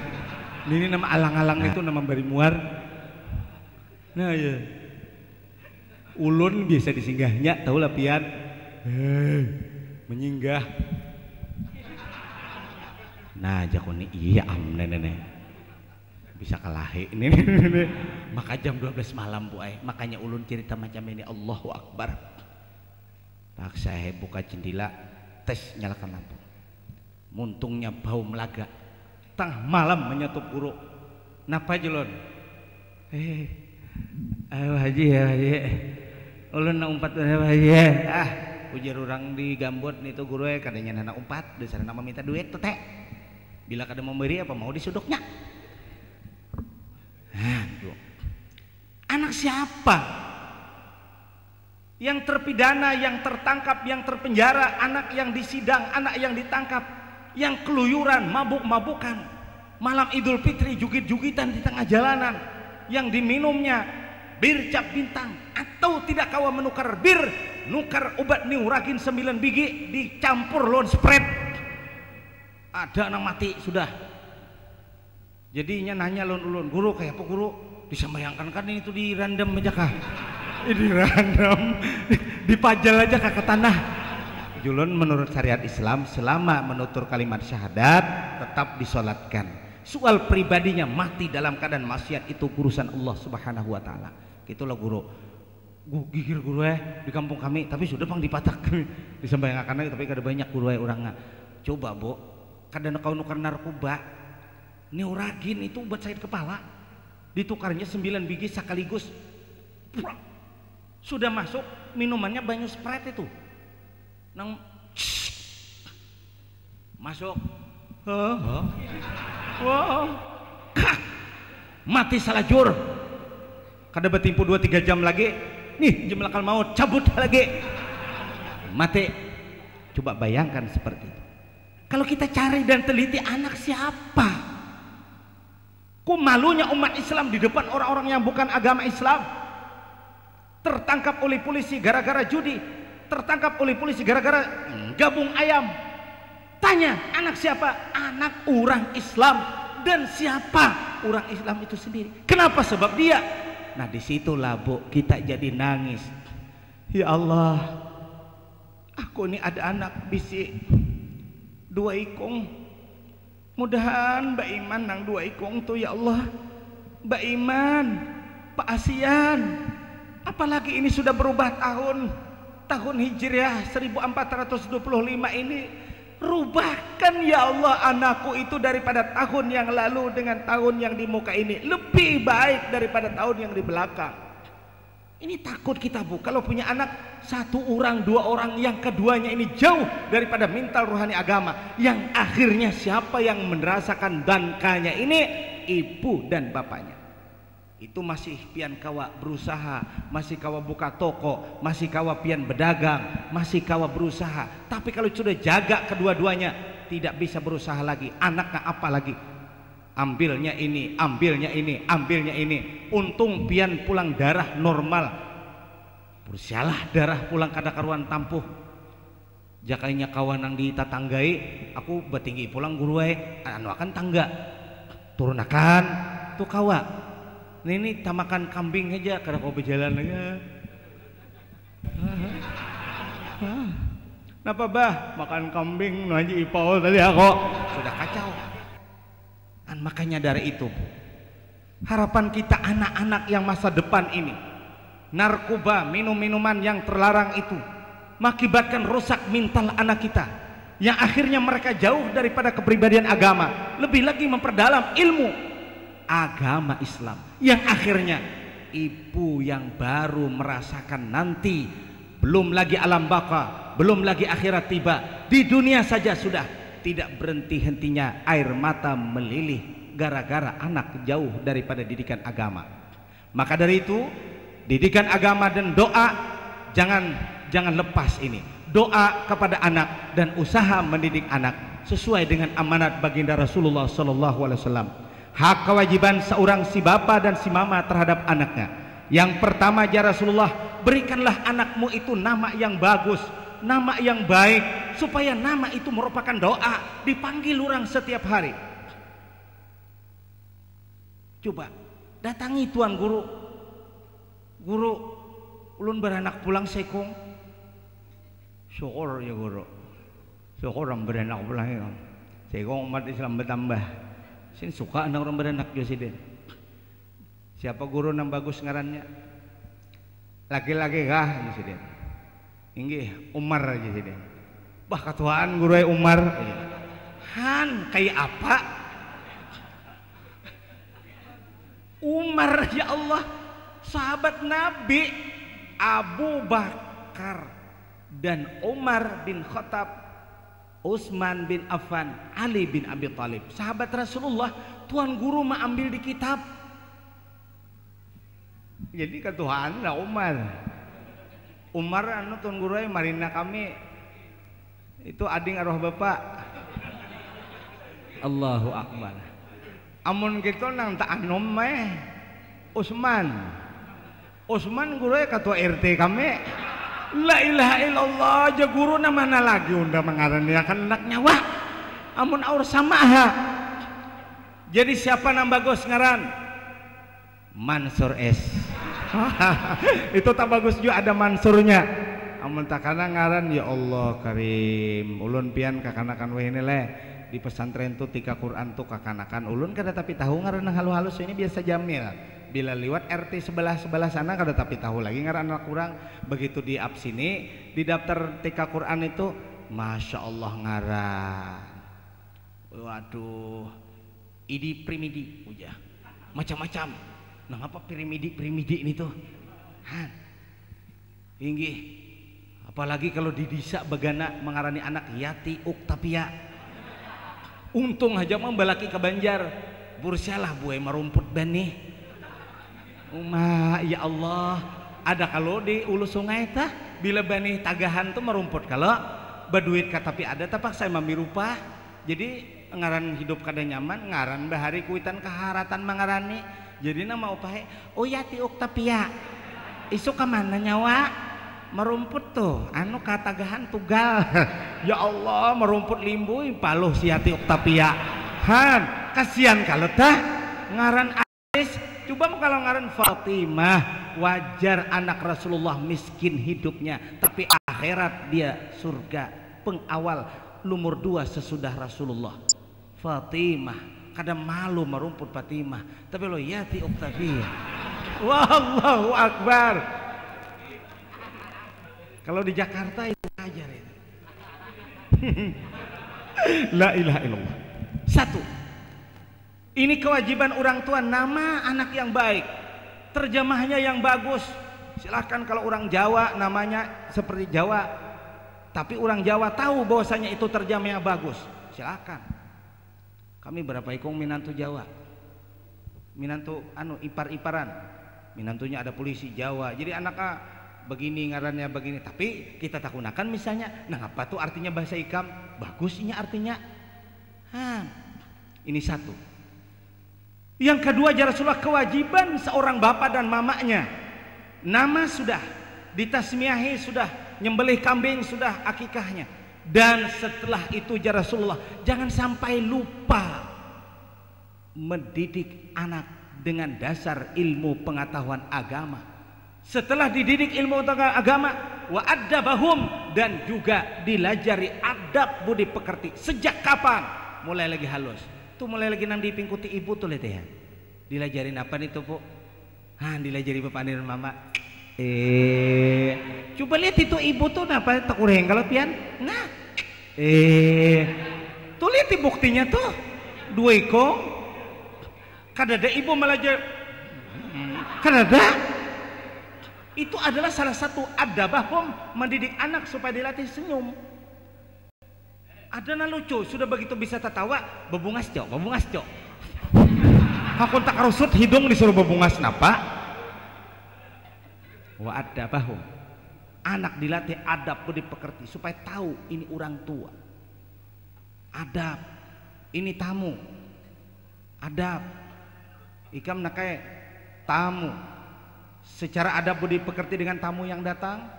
Ini nama alang-alang itu nama bari muar. Nah, ya. Ulun biasa disinggahnya, tahu lah pian. Hei, menyinggah. Nah, jakuni iya am nenek. Bisa kalahi ini. Maka jam dua belas malam, Bu ai. Makanya ulun cerita macam ini. Allahu Akbar. Paksa he buka jendela, tes nyalakan lampu. Muntungnya bau melaga. Tangah malam menyatup guru. Napa, Julun? Eh, ayo Haji ya, Haji. Ulun nak umpat ya, Haji ya. Ah, ujar orang di Gambut nitu guru eh, kadanya anak umpat, dasar anak meminta duit tuh teh. Bila kada memberi apa mau disuduknya. Nah, tuh. Anak siapa? Yang terpidana, yang tertangkap, yang terpenjara, anak yang disidang, anak yang ditangkap, yang keluyuran, mabuk-mabukan, malam Idul Fitri jugit-jugitan di tengah jalanan, yang diminumnya bir cap bintang, atau tidak kawa menukar bir, nukar ubat niuragin sembilan bigi dicampur lawan Sprite. Ada nang mati sudah. Jadi inya nanya lawan ulun, "Guru, kaya apa, Guru? Disambayangkan kan itu dirandam aja kah?" Eh, dirandam, dipajal aja kah ke tanah? Julun, menurut syariat Islam, selama menutur kalimat syahadat, tetap disolatkan. Soal pribadinya mati dalam keadaan maksiat itu urusan Allah Subhanahu wa Ta'ala. Gitulah, Guru. Gu-, gigir guru eh di kampung kami, tapi sudah pang dipatak. Disambayangakan lagi, tapi kada banyak guru eh urangnya. Coba, Bu, kada kau nukar narkoba. Neuragin itu ubat sakit kepala. Ditukarnya sembilan bigi sekaligus. Prak. Sudah masuk, minumannya banyu Sprite itu. Nang masuk. Hah? Hah? Wah. Kah. Mati salajur. Kada batimpu dua tiga jam lagi, nih, jemlakal maut, cabut lagi. Mati. Coba bayangkan seperti itu. Kalau kita cari dan teliti, anak siapa? Ku malunya umat Islam di depan orang-orang yang bukan agama Islam. Tertangkap oleh polisi gara-gara judi, tertangkap oleh polisi gara-gara gabung ayam. Tanya, anak siapa? Anak orang Islam. Dan siapa orang Islam itu sendiri? Kenapa? Sebab dia. Nah, disitulah, Bu, kita jadi nangis. Ya Allah, aku ni ada anak bisi dua ikung. Mudahan baiman nang dua ikung tu, ya Allah. Baiman, paasian. Apalagi ini sudah berubah tahun. Tahun Hijriah seribu empat ratus dua puluh lima ini. Rubahkan, ya Allah, anakku itu daripada tahun yang lalu dengan tahun yang di muka ini. Lebih baik daripada tahun yang di belakang. Ini takut kita, Bu, kalau punya anak satu orang, dua orang, yang keduanya ini jauh daripada mental rohani agama, yang akhirnya siapa yang merasakan dankanya ini? Ibu dan bapaknya. Itu masih pian kawa berusaha, masih kawa buka toko, masih kawa pian bedagang, masih kawa berusaha. Tapi kalau sudah jaga kedua-duanya, tidak bisa berusaha lagi, anaknya apa lagi? Ambilnya ini, ambilnya ini, ambilnya ini. Untung pian pulang darah normal. Pursialah darah pulang kada karuan tampuh. Jakainya kawa nang ditatanggai, aku batinggi pulang guru ai, anu akan tangga. Turunakan, tu kawa. Nini tamakan kambing haja, kada kawa bajalan lagi. Napa bah? Makan kambing, nu haja ipau tadi aku. Sudah kacau. Kan makanya dari itu, harapan kita anak-anak yang masa depan ini, narkoba, minum-minuman yang terlarang itu mengakibatkan rusak mental anak kita, yang akhirnya mereka jauh daripada kepribadian agama, lebih lagi memperdalam ilmu agama Islam, yang akhirnya ibu yang baru merasakan nanti, belum lagi alam baka, belum lagi akhirat tiba, di dunia saja sudah tidak berhenti-hentinya air mata melilih gara-gara anak jauh daripada didikan agama. Maka dari itu, didikan agama dan doa jangan, jangan lepas ini. Doa kepada anak dan usaha mendidik anak sesuai dengan amanat baginda Rasulullah sallallahu alaihi wasallam. Hak kewajiban seorang si bapa dan si mama terhadap anaknya. Yang pertama, ya Rasulullah, berikanlah anakmu itu nama yang bagus, nama yang baik, supaya nama itu merupakan doa, dipanggil orang setiap hari. Coba, datangi Tuan Guru. Guru, ulun beranak pulang seikung. Syukur ya Guru. Syukur am beranak pulang ya. Seikung umat Islam bertambah. Sin suka nang urang beranak jua sidin. Siapa guru nang bagus ngarannya? Laki-laki kah? Jar sidin. Inggih, Umar, jar sidin. Bah, katuaan guru ai Umar. Han, kaya apa? Umar, ya Allah, sahabat Nabi, Abu Bakar dan Umar bin Khattab, Utsman bin Affan, Ali bin Abi Thalib, sahabat Rasulullah, Tuan Guru maambil di kitab. Jadi katuhaan lah Umar. Umar anu Tuan Guru ai, marina kami. Itu ading arwah bapa. Allahu Akbar. Amun gitu nang taanum eh. Usman. Usman guru eh, katua R T kami. La ilaha illallah, ja guru nang mana lagi unda mangaraniakan anak nyawa. Amun aur sama ha. Jadi siapa nang bagus ngaran? Mansur S. Itu tak bagus juga ada Mansurnya. Amun takana ngaran, ya Allah Karim, ulun pian kakanakan wahini leh. Di pesantren tu tika Quran tu kakanakan. Ulun kada tapi tahu ngaran nang halus-halus ini biasa Jamil. Bila liwat R T sebelah-sebelah sana kada tapi tahu lagi ngaran anak urang. Begitu di absini, di daftar tika Quran itu, Masya Allah ngaran. Waduh, idi primidi, ujar. Macam-macam. Nang apa primidi-primidi ini tuh? Han. Inggih. Apalagi kalau di desa bagana mengarani anak Yati Uktapia. Untung haja mambalaki ka Banjar. Bursialah buai marumput banih. Uma, ya Allah, ada kalo di ulu sungai tah, bila banih tagahan tu marumput kalo, baduit ka tapi ada tapaksa mamirupa. Jadi ngaran hidup kada nyaman, ngaran bahari kuitan kaharatan mangarani. Jadi nang maupahi, oh ya tiuk tapia, isuk ka mana nyawa? Marumput tuh, anu katagahan tugal. Ya Allah, marumput limbui paluh si Yati Oktavia. Han, kasihan kalau tah. Ngaran Aris, coba kalau ngaran Fatimah. Wajar anak Rasulullah miskin hidupnya, tapi akhirat dia surga. Pengawal, lumur dua sesudah Rasulullah. Fatimah, kada malu marumput Fatimah, tapi lo Yati Oktavia. Wallahu Akbar. Kalau di Jakarta itu ajar itu. La ilaha illallah. Satu. Ini kewajiban orang tua, nama anak yang baik, terjemahnya yang bagus. Silahkan kalau orang Jawa namanya seperti Jawa, tapi orang Jawa tahu bahwasanya itu terjemahnya bagus. Silahkan. Kami berapa ikung minantu Jawa, minantu anu ipar-iparan, minantunya ada polisi Jawa, jadi anaknya begini ngarannya begini, tapi kita takunakan misalnya, nah apa tuh artinya bahasa ikam? Bagus inya artinya. Nah, ini satu. Yang kedua, ya Rasulullah, kewajiban seorang bapak dan mamanya, nama sudah ditasmiahi, sudah nyembelih kambing, sudah akikahnya. Dan setelah itu, ya Rasulullah, jangan sampai lupa mendidik anak dengan dasar ilmu pengetahuan agama. Setelah dididik ilmu agama, wa addabahum, dan juga dilajari adab budi pekerti. Sejak kapan? Mulai lagi halus. Tuh mulai lagi nang dipingkuti ibu tuh lihat ya. Dilajarin apa nih tuh, Bu? Hah, dilajari bapak dan mama. Eh, coba lihat itu ibu tuh napa takureng kalau pian. Nah. Eh, tuh lihat buktinya tuh. Dua ikung. Kadada ibu malajar. Kadada. Itu adalah salah satu adabahum, mendidik anak supaya dilatih senyum. Ada nah lucu, sudah begitu bisa tatawa, bebungas cok, bebungas cok. Hakun tak rusut hidung disuruh bebungas napa? Wa adabahum. Anak dilatih adab budi pekerti supaya tahu ini orang tua. Adab. Ini tamu. Adab. Ikam nakai tamu. Secara adab budi pekerti dengan tamu yang datang.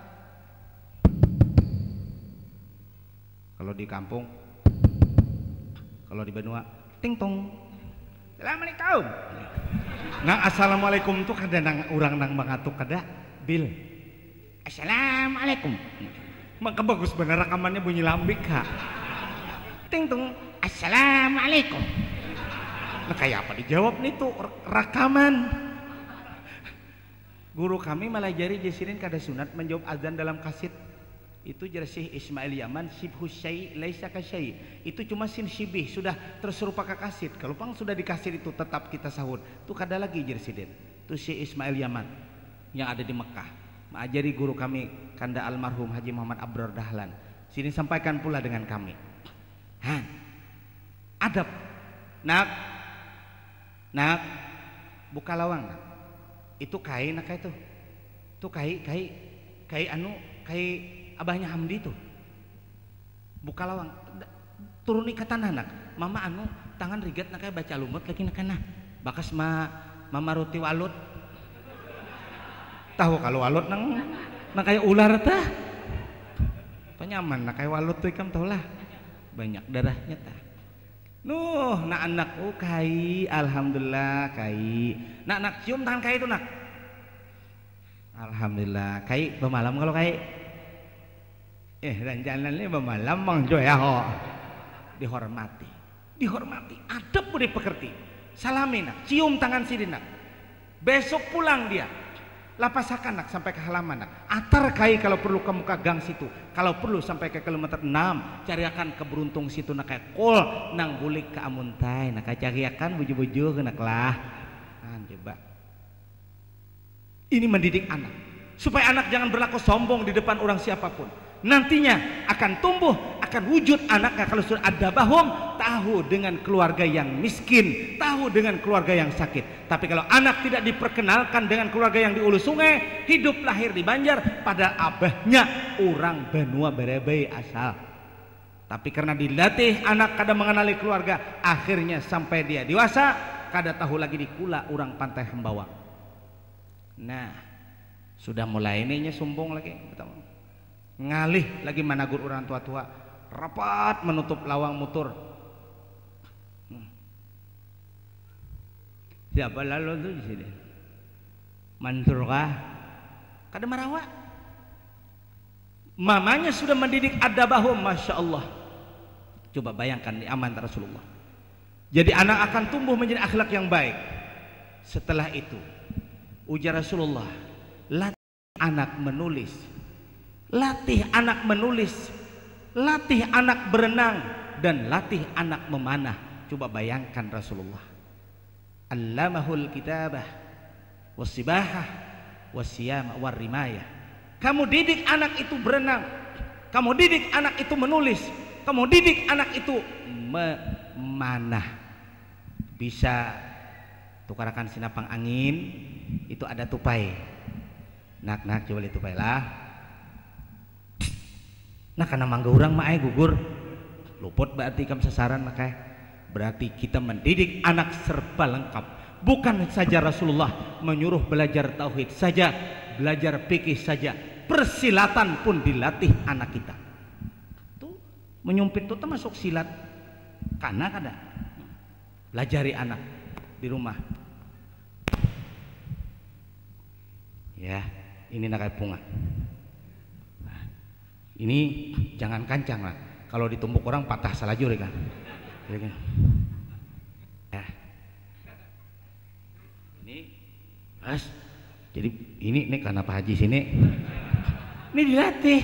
Kalau di kampung, kalau di banua, ting tong. Assalamualaikum. Nang assalamualaikum tuh kada nang orang nang mangatuk kada, Bil. Assalamualaikum. Maka bagus benar rekamannya bunyi lambik ha. Ting tung. Assalamualaikum. Nah kayak apa dijawab nih tuh rekaman. Guru kami malajari jar sidin kada sunat menjawab azan dalam kasit. Itu jar Syekh Ismail Yaman, syibhu syai laisa ka syai. Itu cuma sin syibih, sudah terserupa ka kasit. Kalau pang sudah di kasit itu tetap kita sahut. Itu kada lagi jar sidin. Itu Syekh Ismail Yaman yang ada di Mekah. Maajari guru kami kanda almarhum Haji Muhammad Abror Dahlan. Sidin sampaikan pula dengan kami. Han. Adab. Nak. Nak. Buka lawang nak. Itu kai nak kai tuh. Tuh kai, kai, kai anu, kai abahnya Hamdi tuh. Buka lawang. Da-, turuni ka tanah nak. Mama anu, tangan rigat nak kai baca lumut lagi nak kai nah. Bakas ma-, mamaruti walut. Tahu kalau walut nang, nang kayak ular tah. Apa nyaman nak kayak walut tuh ikam tahu lah. Banyak darahnya tah. Nuh, nak anak, oh kai, alhamdulillah kai. Nak, nak cium tangan kai itu nak. Alhamdulillah kai, bamalam kalau kai. Eh, rancangan ni bamalam mang jo ya ho. Dihormati. Dihormati. Adab budi pekerti. Salami nak, cium tangan sidin nak. Besok pulang dia. Lapasakan nak sampai ke halaman nak. Atar kai kalau perlu ke muka gang situ. Kalau perlu sampai ke kilometer enam, cariakan ke beruntung situ nak kayak kol nang bulik ke amuntai nak cariakan buju-buju nak lah. Nah, coba. Ini mendidik anak supaya anak jangan berlaku sombong di depan orang siapapun. Nantinya akan tumbuh Kan wujud anaknya kalau sudah adabahum, tahu dengan keluarga yang miskin, tahu dengan keluarga yang sakit. Tapi kalau anak tidak diperkenalkan dengan keluarga yang di ulu sungai, hidup lahir di Banjar, padahal abahnya orang banua Barabai asal. Tapi karena dilatih anak kada mengenali keluarga, akhirnya sampai dia dewasa, kada tahu lagi dikula orang Pantai Hembawang. Nah, sudah mulai nih nya sumbung lagi, ngalih lagi managur orang tua-tua, rapat menutup lawang mutur. Hmm. Siapa lalu tuh di sini? Mansur kah? Kada marawa. Mamanya sudah mendidik adabahum, masya Allah. Coba bayangkan, ni aman Rasulullah. Jadi anak akan tumbuh menjadi akhlak yang baik. Setelah itu, ujar Rasulullah, latih anak menulis. Latih anak menulis. Latih anak berenang dan latih anak memanah. Coba bayangkan Rasulullah. Allamahul kitabah wasibahah wasiyama warimayah. Kamu didik anak itu berenang, kamu didik anak itu menulis, kamu didik anak itu memanah. Bisa tukarakan sinapang angin, itu ada tupai. Nak, nak, coba lihat tupai lah. Nah, karena mangga urang maai gugur, luput berarti ikam sasaran, makai. Berarti kita mendidik anak serba lengkap. Bukan saja Rasulullah menyuruh belajar tauhid saja, belajar fikih saja, persilatan pun dilatih anak kita. Tuh, menyumpit tuh termasuk silat. Kana kada? Lajari anak di rumah. Ya, ini nak bunga. Ini jangan kancang lah. Kalau ditumbuk orang patah salajur ya kan. Ya kan? Ya. Ini pas. Jadi ini nih karena Pak Haji sini. Ini dilatih.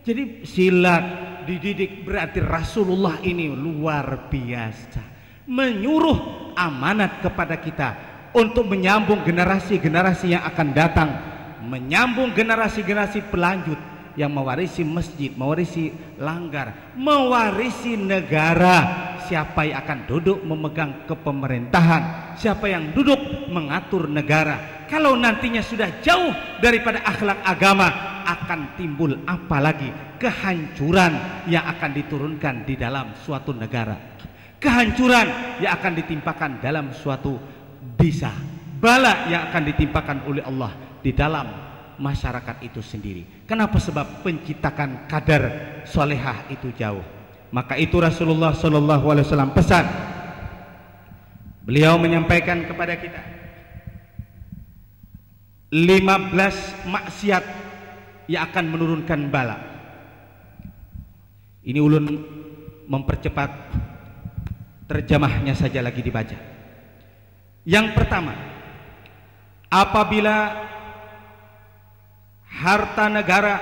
Jadi silat dididik berarti Rasulullah ini luar biasa. Menyuruh amanat kepada kita untuk menyambung generasi-generasi yang akan datang, menyambung generasi-generasi pelanjut yang mewarisi masjid, mewarisi langgar, mewarisi negara. Siapa yang akan duduk memegang kepemerintahan? Siapa yang duduk mengatur negara? Kalau nantinya sudah jauh daripada akhlak agama, akan timbul apa lagi kehancuran yang akan diturunkan di dalam suatu negara. Kehancuran yang akan ditimpakan dalam suatu desa, bala yang akan ditimpakan oleh Allah di dalam masyarakat itu sendiri. Kenapa? Sebab penciptakan kadar solehah itu jauh. Maka itu Rasulullah Shallallahu Alaihi Wasallam pesan. Beliau menyampaikan kepada kita lima belas maksiat yang akan menurunkan bala. Ini ulun mempercepat terjemahnya saja lagi dibaca. Yang pertama, apabila harta negara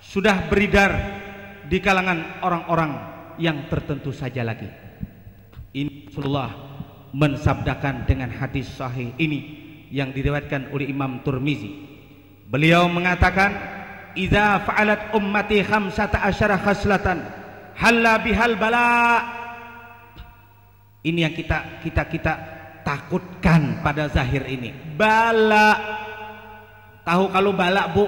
sudah beredar di kalangan orang-orang yang tertentu saja lagi. Ini Rasulullah mensabdakan dengan hadis sahih ini yang diriwayatkan oleh Imam Turmizi. Beliau mengatakan, "Idza fa'alat ummati khamsata asyara khaslatan halla bihal bala." Ini yang kita kita kita takutkan pada zahir ini. Bala. Tahu kalau bala, Bu?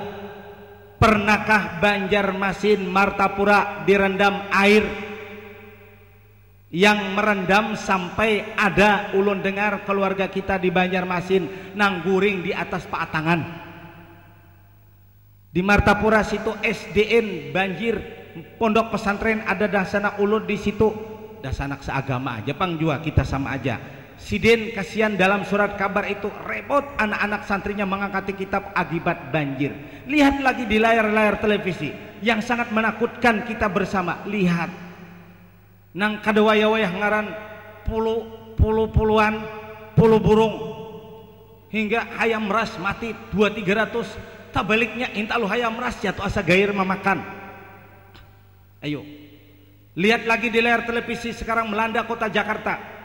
Pernahkah Banjarmasin, Martapura direndam air? Yang merendam sampai ada ulun dengar keluarga kita di Banjarmasin nang guring di atas paatangan. Di Martapura situ S D N banjir, pondok pesantren ada dasanak ulun di situ. Dasanak seagama aja pang jua, kita sama aja. Sidin kasihan dalam surat kabar itu rebut anak-anak santrinya mengangkati kitab akibat banjir. Lihat lagi di layar-layar televisi yang sangat menakutkan kita bersama. Lihat. Nang kada wayah-wayah ngaran pulu, pulu-puluan, pulu burung. Hingga hayam ras mati dua tiga ratus. Tabaliknya intalu hayam ras jatuh asa gair mamakan. Ayo. Lihat lagi di layar televisi sekarang melanda kota Jakarta.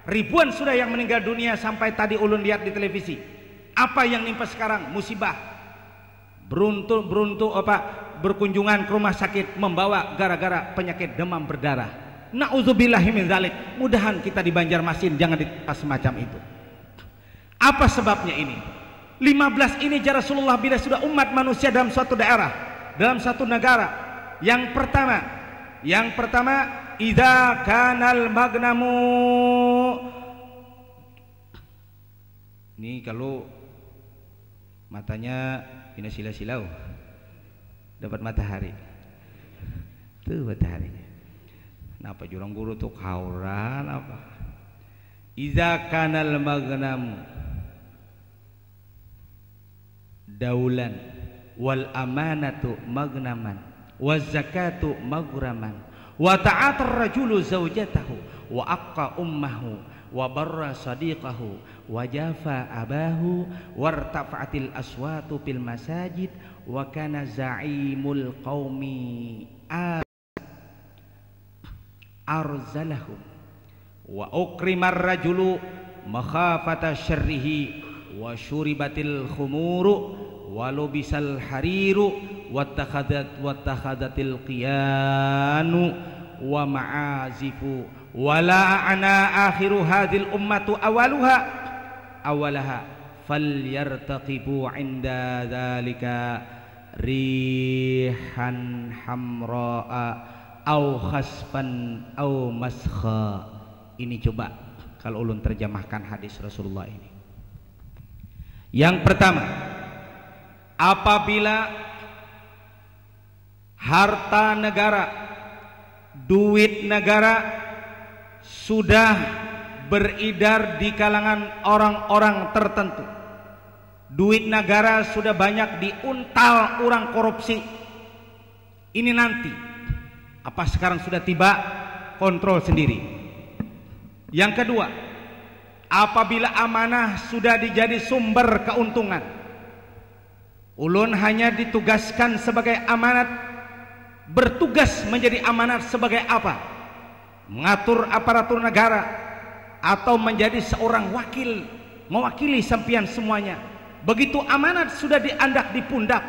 Ribuan sudah yang meninggal dunia sampai tadi ulun lihat di televisi. Apa yang nimpa sekarang? Musibah. Beruntu, beruntu apa? berkunjungan ke rumah sakit membawa gara-gara penyakit demam berdarah. Nauzubillahi min zalik. Mudahan kita di Banjarmasin jangan ditimpa semacam itu. Apa sebabnya ini? Lima belas ini, jar Rasulullah, bila sudah umat manusia dalam suatu daerah, dalam satu negara. Yang pertama, yang pertama, idza kanal magnamu. Ini kalau matanya pina sila-silau, dapat matahari. Tuh mataharinya. Kenapa jurang guru tuh kauran apa? Iza kanal magnamu daulan, wal amanatu magnaman, wa zakatu magraman, wa ta'atar rajulu zaujatahu, wa aqqa ummahu, wa barra sadiqahu, wa jafa abahu, wartafa'atil aswatu fil masajid, wa kana za'imul qaumi arzalahum, wa ukrimar rajulu makhafata syarrihi, wa syuribatil khumuru, wa lubisal hariru, wattakhadat-, wattakhadatil qiyanu, wa ma'azifu, wa la a'na akhiru hadhil ummatu awaluha, awalaha, falyartaqibu inda dzalika rihan hamra'a au khasfan au maskha. Ini coba kalau ulun terjemahkan hadis Rasulullah ini. Yang pertama, apabila harta negara, duit negara sudah beredar di kalangan orang-orang tertentu, duit negara sudah banyak diuntal orang korupsi. Ini nanti, apa sekarang sudah tiba, kontrol sendiri. Yang kedua, apabila amanah sudah dijadi sumber keuntungan, ulun hanya ditugaskan sebagai amanat. Bertugas menjadi amanat sebagai apa? Mengatur aparatur negara atau menjadi seorang wakil, mewakili sampian semuanya. Begitu amanat sudah diandak di pundak,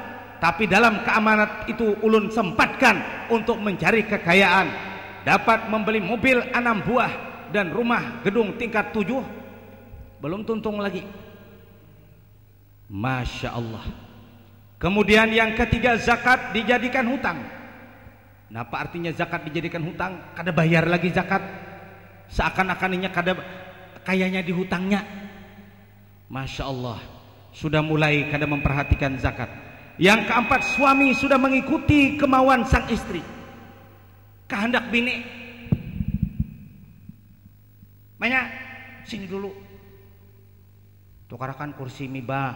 tapi dalam keamanat itu ulun sempatkan untuk mencari kekayaan, dapat membeli mobil enam buah dan rumah gedung tingkat tujuh, belum tuntung lagi. Masya Allah. Kemudian yang ketiga, zakat dijadikan hutang. Napa artinya zakat dijadikan hutang? Kada bayar lagi zakat. Seakan-akan inya kada, kayanya dihutangnya. Masya Allah. Sudah mulai kada memperhatikan zakat. Yang keempat, suami sudah mengikuti kemauan sang istri. Kehendak bini. Manya, sini dulu. Tukarakan kursi miba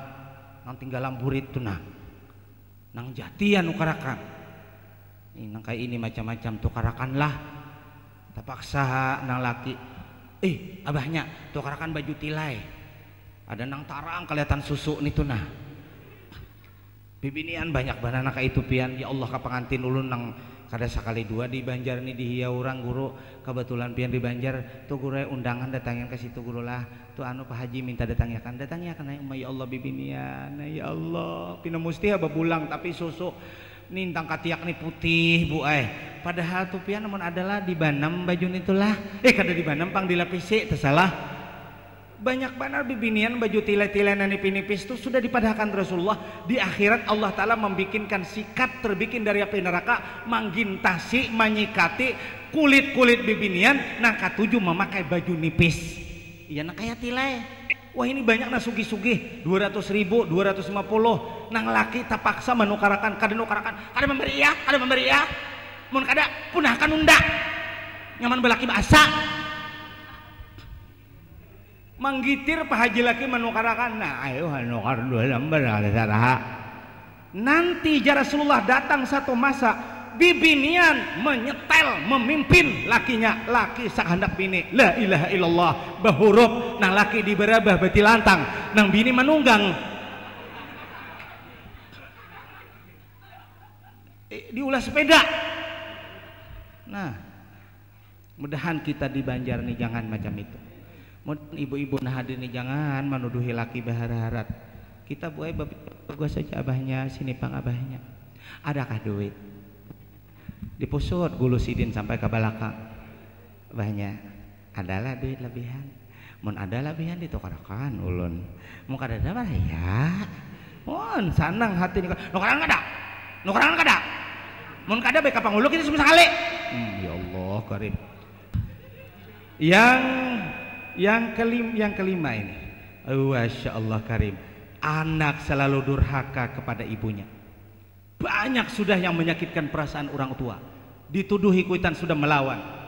nang tinggalam burit tu nah. Nang jati ya nukarakan. Ih, nang kaya ini macam-macam tukarakanlah. Tapaksa nang laki. Ih, abahnya, tukarakan baju tilai. Ada nang tarang kelihatan susu nih tu nah. Bibinian banyak banar nang kaya itu pian. Ya Allah, ka pangantin ulun nang kada sakali dua di Banjar ni dihiau urang, Guru. Kebetulan pian di Banjar, tu Guru ai undangan, datangian ka situ Guru lah. Tu anu Pak Haji minta datangiakan, datangiakan ai uma, ya Allah bibinian, ya Allah. Pina musti ha babulang, tapi susu ni nang katiak ni putih Bu ai. Padahal tu pian amun adalah dibanam baju ni tu lah. Eh, kada dibanam pang, dilapisi, tasalah. Banyak banar bibinian baju tilai-tilai nang nipis-nipis tu sudah dipadahakan Rasulullah. Di akhirat Allah Ta'ala membikinkan sikat terbikin dari api neraka, manggintasi, manyikati kulit-kulit bibinian nang katuju memakai baju nipis. Iya nang kaya tilai. Wah, ini banyak nang sugih-sugih, dua ratus ribu, dua ratus lima puluh. Nang laki tapaksa manukarakan, kada nukarakan, kada memberi ya, kada memberi ya. Mun kada, punahakan unda. Nyaman balaki baasa. Manggitir Pak Haji laki manukarakan. Nah, ayo nukar dua lambar, kada saraha. Nanti jar Rasulullah datang satu masa, bibinian menyetel, memimpin lakinya, laki sakahandak bini. La ilaha illallah, bahurup, nang laki dibarabah batilantang, nang bini manunggang. Eh, diulah sepeda. Nah, mudahan kita di Banjar ni jangan macam itu. Mudahan ibu-ibu nah hadir ni jangan manuduhi laki bahara-harat. Kita buai babi-, bagus saja abahnya, sini pang abahnya. Adakah duit? Dipusut gulu sidin sampai ke belakang. Banyak. Adalah duit lebihan. Mun ada lebihan ditukarakan ulun. Mun kada ada, bahaya. Mun sanang hati ni, nukaran kada? Nukaran kada? Mun kada, baik apa ngulu kita semua sekali. Hmm, ya Allah karim. Yang yang kelim yang kelima ini. Masya Allah karim. Anak selalu durhaka kepada ibunya. Banyak sudah yang menyakitkan perasaan orang tua. Dituduhi kuitan sudah melawan.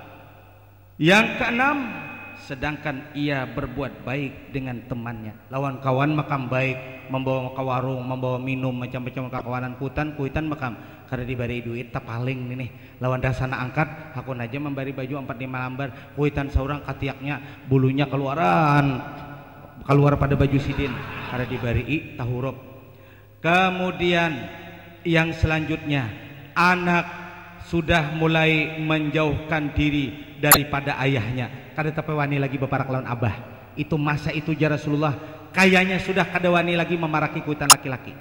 Yang keenam, sedangkan ia berbuat baik dengan temannya. Lawan kawan makam baik, membawa ke warung, membawa minum, macam-macam kakawanan. Kuitan, kuitan makam. Kada dibari duit, tapaling nih. Lawan dasana angkat, hakun aja membari baju empat lima lambar. Kuitan seorang katiaknya, bulunya keluaran. Keluar pada baju sidin. Kada dibari, tahurup. Kemudian yang selanjutnya, anak sudah mulai menjauhkan diri daripada ayahnya. Kada tapi wani lagi baparak lawan abah. Itu masa itu, jar Rasulullah, kayaknya sudah kada wani lagi memaraki kuitan laki-laki.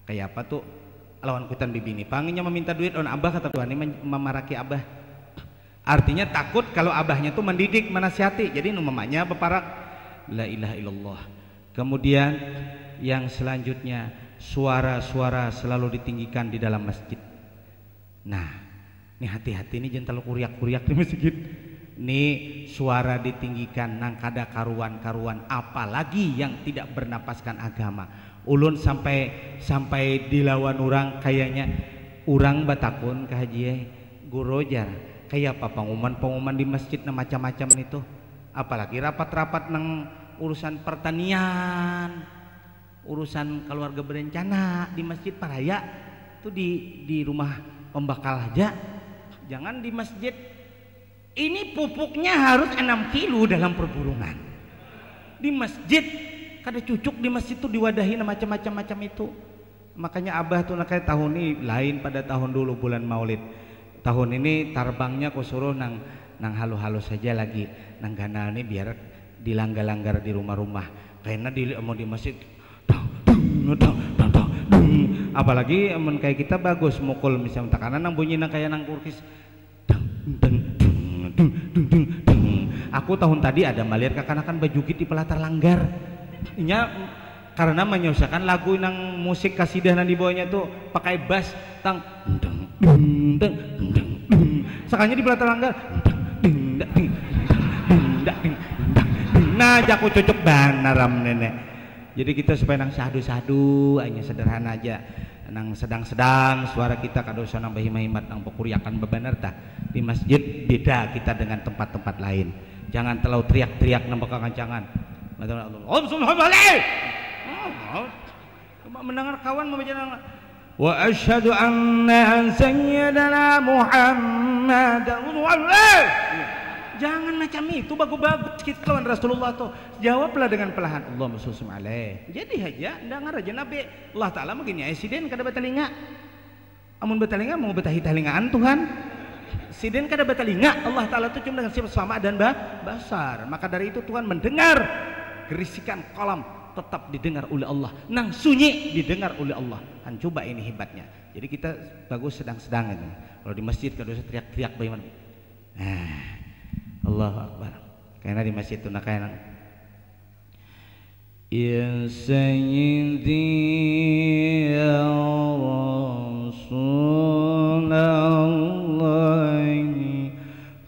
Kayak apa tuh? Lawan kuitan bibini pang inya meminta duit lawan abah, kada tapi wani men- memaraki abah. Artinya takut kalau abahnya tuh mendidik, menasihati. Jadi nu mamanya baparak. La ilaha illallah. Kemudian yang selanjutnya, suara-suara selalu ditinggikan di dalam masjid. Nah, ini hati-hati nih, jangan terlalu kuriak-kuriak di masjid. Ini suara ditinggikan nang kada karuan-karuan, apalagi yang tidak bernapaskan agama. Ulun sampai sampai dilawan orang, kayaknya orang batakun ke haji, eh, guru, jar, kayak apa pengumuman-pengumuman di masjid nang macam-macam itu, apalagi rapat-rapat nang urusan pertanian, urusan keluarga berencana di masjid paraya tuh, di di rumah pembakal aja, jangan di masjid. Ini pupuknya harus enam kilo dalam perburungan. Di masjid, kada cucuk di masjid tuh diwadahi nang macam-macam macam itu. Makanya abah tuh, nah, kayak tahun ini lain pada tahun dulu bulan Maulid. Tahun ini tarbangnya ku suruh nang nang halu-halus saja lagi. Nang ganal nih biar dilanggar-langgar di rumah-rumah. Karena di mau di masjid, dang, dung, dang, dang, dang, dung. Apalagi amun kayak kita bagus mukul misalnya, karena nang bunyi nang kayak nang kurkis, dang, dang, dung, dung, dung, dung, dung. Aku tahun tadi ada malihat kakanakan bajugit di pelatar langgar. Inya karena menyelesaikan lagu nang musik kasidah nang dibawanya tuh pakai bass, tang, dang, dung, dang, dung, dung. Sakalinya di pelatar langgar, dang, dung, dang, dung, dang, dung, dang, dung, dung. Nah, jaku cucuk banar am nenek. Jadi kita supaya nang sadu-sadu, hanya sederhana aja. Nang sedang-sedang suara kita, kada usah nang bahimat-himat, nang bakuriakan babanar tah. Di masjid beda kita dengan tempat-tempat lain. Jangan terlalu teriak-teriak nang bakakancangan. Om subhanallah. Cuma mendengar kawan membaca nang, wa asyhadu anna sayyidana Muhammad Rasulullah. Jangan macam itu, bagus-bagus kita lawan Rasulullah tuh. Jawablah dengan pelahan, Allahumma sholli alaih. Jadi aja, dengar aja Nabi. Allah Ta'ala mungkin ya, sidin kada batalinga. Amun batalinga, mau batahi-talingaan Tuhan. Sidin kada batalinga, Allah Ta'ala tuh cuma dengan sifat sama dan ba- basar. Maka dari itu Tuhan mendengar gerisikan kolam, tetap didengar oleh Allah. Nang sunyi didengar oleh Allah. Han, coba ini hebatnya. Jadi kita bagus sedang-sedang aja. Kalau di masjid kada usah teriak-teriak bagaimana. Nah, Allahu Akbar. Karena di masjid tuh nak kayak nang, ya sayyidi ya Rasulullah,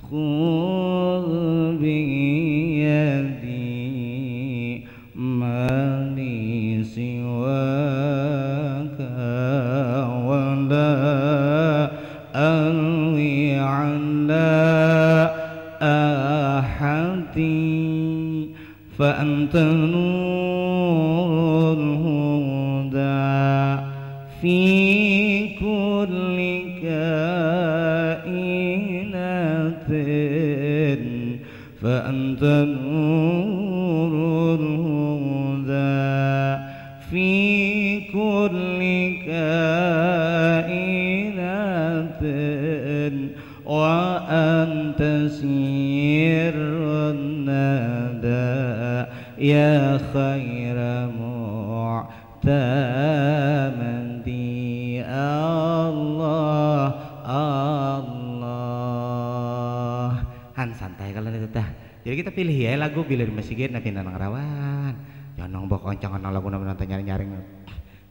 khudh biyadi, ma li siwaka wa la alwi ala ahadi. Fa anta nurul huda fi kulli kainatin. Fa anta nurul huda fi kulli kainatin. Wa anta sirrun nada ya khaira mu'tamadi. Kan santai kalau itu tah. Jadi kita pilih ya lagu bila di masjid nabi nanang rawan. Jangan nang bok oncang nang lagu nang nonton nyaring-nyaring.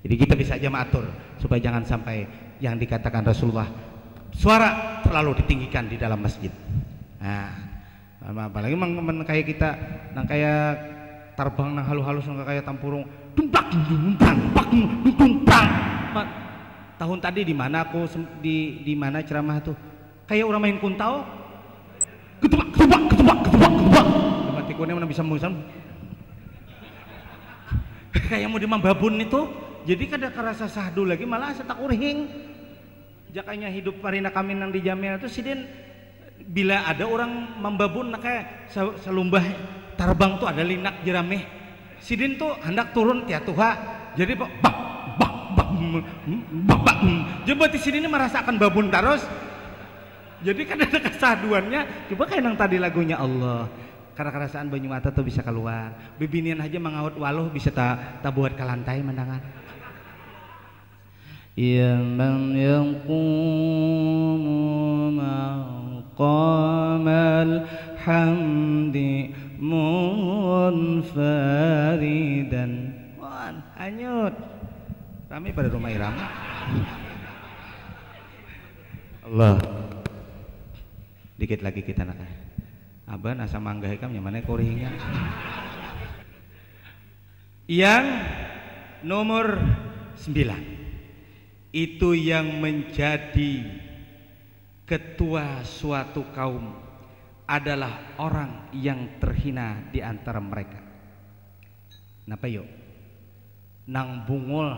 Jadi kita bisa aja mengatur supaya jangan sampai yang dikatakan Rasulullah suara terlalu ditinggikan di dalam masjid. Nah, apalagi mang men kayak kita nang kayak tarbang nang halus-halus nang kayak tampurung dumpak dumpak dumpak dumpak. Ma- tahun tadi di mana aku sem- di di mana ceramah tuh kayak orang main kuntau ketubak ketubak ketubak ketubak ketubak mati kuning mana bisa musan kayak mau dimambabun itu jadi kada kerasa sahdu lagi malah asa tak urhing. Jakanya hidup parina kami nang di Jamil itu sidin bila ada orang mambabun nak kayak se- selumbah tarbang tuh ada linak jerameh sidin tuh hendak turun tiat tuha jadi bah bah bah bah bah bah jadi berarti sidin ini merasakan babun terus jadi kan ada kesahduannya coba kayak nang tadi lagunya Allah karena kerasaan banyu mata tuh bisa keluar bibinian aja mangaut waluh bisa ta tabuat ke lantai mendangan. Ya man yaqumu maqamal hamdi munfaridan. Wan, hanyut. Rami pada rumah irama. Allah. Dikit lagi kita nak. Aban asa manggah ikam nyamannya kuringnya. Yang nomor sembilan itu yang menjadi ketua suatu kaum adalah orang yang terhina di antara mereka. Napa yuk? Nang bungul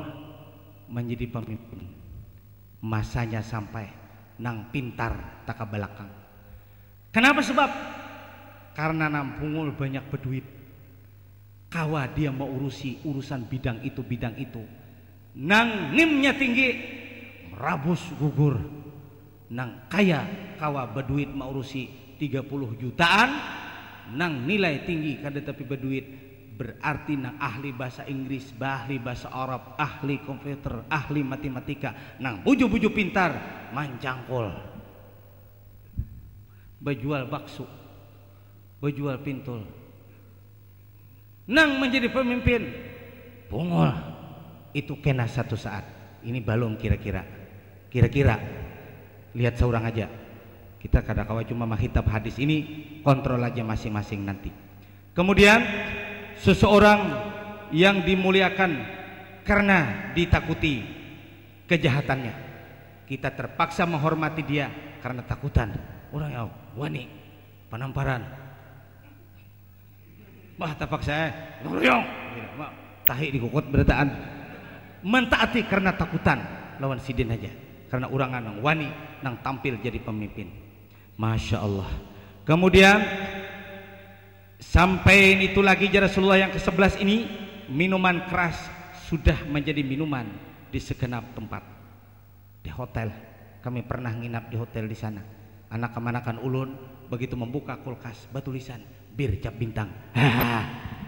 menjadi pemimpin. Masanya sampai nang pintar taka belakang. Kenapa sebab? Karena nang bungul banyak berduit. Kawa dia maurusi urusan bidang itu bidang itu. Nang nimnya tinggi merabus gugur. Nang kaya kawa berduit maurusi tiga puluh jutaan. Nang nilai tinggi kada tapi berduit berarti nang ahli bahasa Inggris, ahli bahasa Arab, ahli komputer, ahli matematika, nang buju-buju pintar mancangkul. Bajual bakso, bajual pintul. Nang menjadi pemimpin, bungul. Itu kena satu saat. Ini balum kira-kira. Kira-kira. Lihat seorang aja. Kita kada kawa cuma mahitap hadis ini, kontrol aja masing-masing nanti. Kemudian seseorang yang dimuliakan karena ditakuti kejahatannya. Kita terpaksa menghormati dia karena takutan. Orang yang wani penamparan. Wah, tapak saya nuruyung. Tahi dikukut berataan. Mentaati karena takutan lawan sidin aja. Karena orang nang wani nang tampil jadi pemimpin. Masya Allah. Kemudian sampai itu lagi ya Rasulullah yang ke sebelas ini minuman keras sudah menjadi minuman di segenap tempat. Di hotel. Kami pernah nginap di hotel di sana. Anak kemanakan ulun begitu membuka kulkas batulisan bir cap bintang. Hahaha.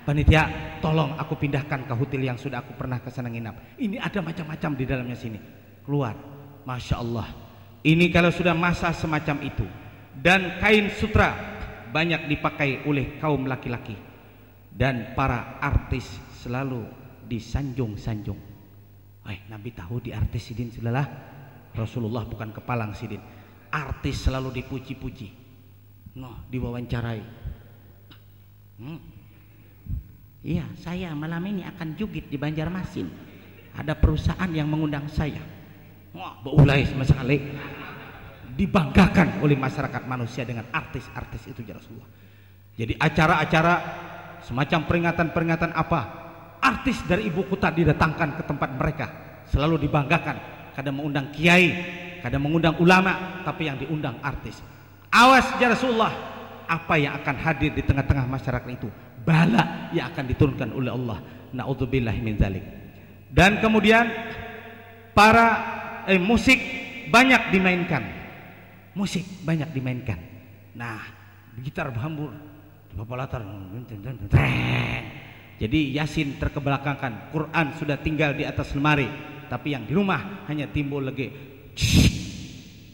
Panitia, tolong aku pindahkan ke hotel yang sudah aku pernah ke sana nginap. Ini ada macam-macam di dalamnya sini. Keluar. Masya Allah. Ini kalau sudah masa semacam itu dan kain sutra banyak dipakai oleh kaum laki-laki dan para artis selalu disanjung-sanjung. Ay, Nabi tahu di artis sidin sudah lah. Rasulullah bukan kepalang sidin. Artis selalu dipuji-puji. Noh, diwawancarai. Hmm. Iya, saya malam ini akan jugit di Banjarmasin. Ada perusahaan yang mengundang saya. Wah, beulai sama sekali. Dibanggakan oleh masyarakat manusia dengan artis-artis itu ya Rasulullah. Jadi acara-acara semacam peringatan-peringatan apa, artis dari ibu kota didatangkan ke tempat mereka, selalu dibanggakan. Kada mengundang kiai, kada mengundang ulama, tapi yang diundang artis. Awas ya Rasulullah, apa yang akan hadir di tengah-tengah masyarakat itu, bala yang akan diturunkan oleh Allah. Naudzubillah min zalik. Dan kemudian para eh, musik banyak dimainkan. Musik banyak dimainkan. Nah, gitar berhambur di bawah latar. Jadi Yasin terkebelakangkan, Quran sudah tinggal di atas lemari, tapi yang di rumah hanya timbul lagi.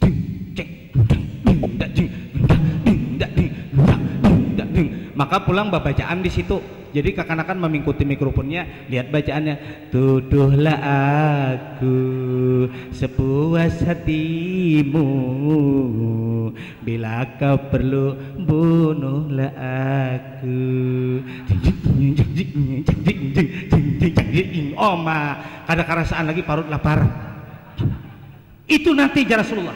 Ding, cek, ding, ding, dak, ding, ding, dak, ding, dak, ding. pulang babacaan di situ. Jadi kakanakan mamingkuti mikrofonnya, lihat bacaannya, "Tuduhlah aku sepuas hatimu, bila kau perlu bunuhlah aku." Jing, jing, jing, jing, jing, jing, jing, jing, jing, jing, jing, jing, jing. Oma, kada karasaan lagi parut lapar. Itu nanti, jar Rasulullah.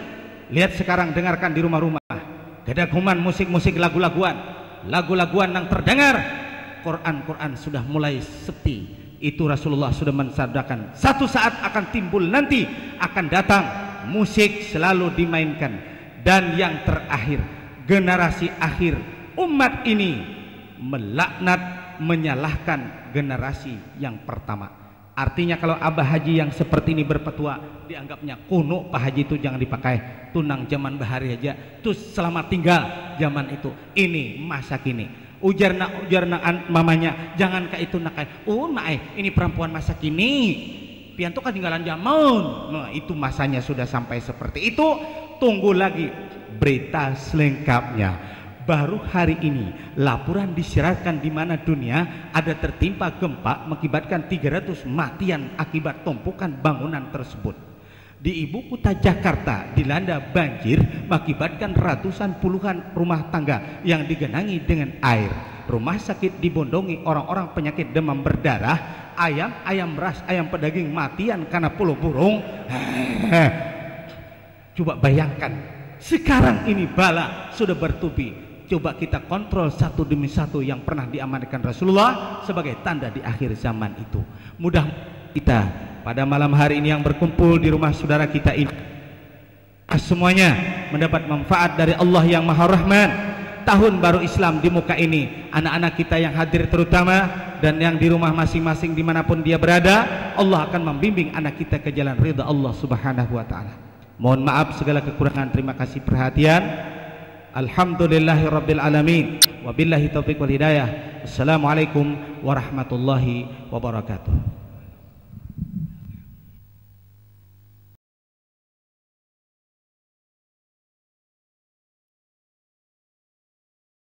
Lihat sekarang, dengarkan di rumah-rumah. Kada kuman musik-musik lagu-laguan. Lagu-laguan yang terdengar, Quran-Quran sudah mulai sepi. Itu Rasulullah sudah mensabdakan, satu saat akan timbul nanti, akan datang, musik selalu dimainkan. Dan yang terakhir, generasi akhir umat ini melaknat, menyalahkan generasi yang pertama. Artinya, kalau Abah Haji yang seperti ini berpetua, dianggapnya kuno, Pak Haji itu jangan dipakai. Tu nang zaman bahari aja. Tu selamat tinggal zaman itu. Ini masa kini. Ujar nak, ujar nak an-, mamanya, "Jangan ka itu nak ai." "Oh, nak ai, ini perempuan masa kini. Pian tu ketinggalan zaman." Nah, itu masanya sudah sampai seperti itu. Tunggu lagi berita selengkapnya. Baru hari ini, laporan disiarkan di mana dunia ada tertimpa gempa mengakibatkan tiga ratus matian akibat tumpukan bangunan tersebut. Di ibu kota Jakarta dilanda banjir mengakibatkan ratusan puluhan rumah tangga yang digenangi dengan air. Rumah sakit dibondongi orang-orang penyakit demam berdarah, ayam, ayam ras, ayam pedaging matian karena puluh burung. Coba bayangkan, sekarang ini bala sudah bertubi. Coba kita kontrol satu demi satu yang pernah diamankan Rasulullah sebagai tanda di akhir zaman itu. Mudah kita pada malam hari ini yang berkumpul di rumah saudara kita ini, semuanya mendapat manfaat dari Allah yang Maha Rahman. Tahun baru Islam di muka ini, anak-anak kita yang hadir terutama dan yang di rumah masing-masing dimanapun dia berada, Allah akan membimbing anak kita ke jalan ridha Allah Subhanahu wa Ta'ala. Mohon maaf segala kekurangan. Terima kasih perhatian. Alhamdulillahirabbil alamin. Wabillahi taufiq wal hidayah. Assalamualaikum warahmatullahi wabarakatuh.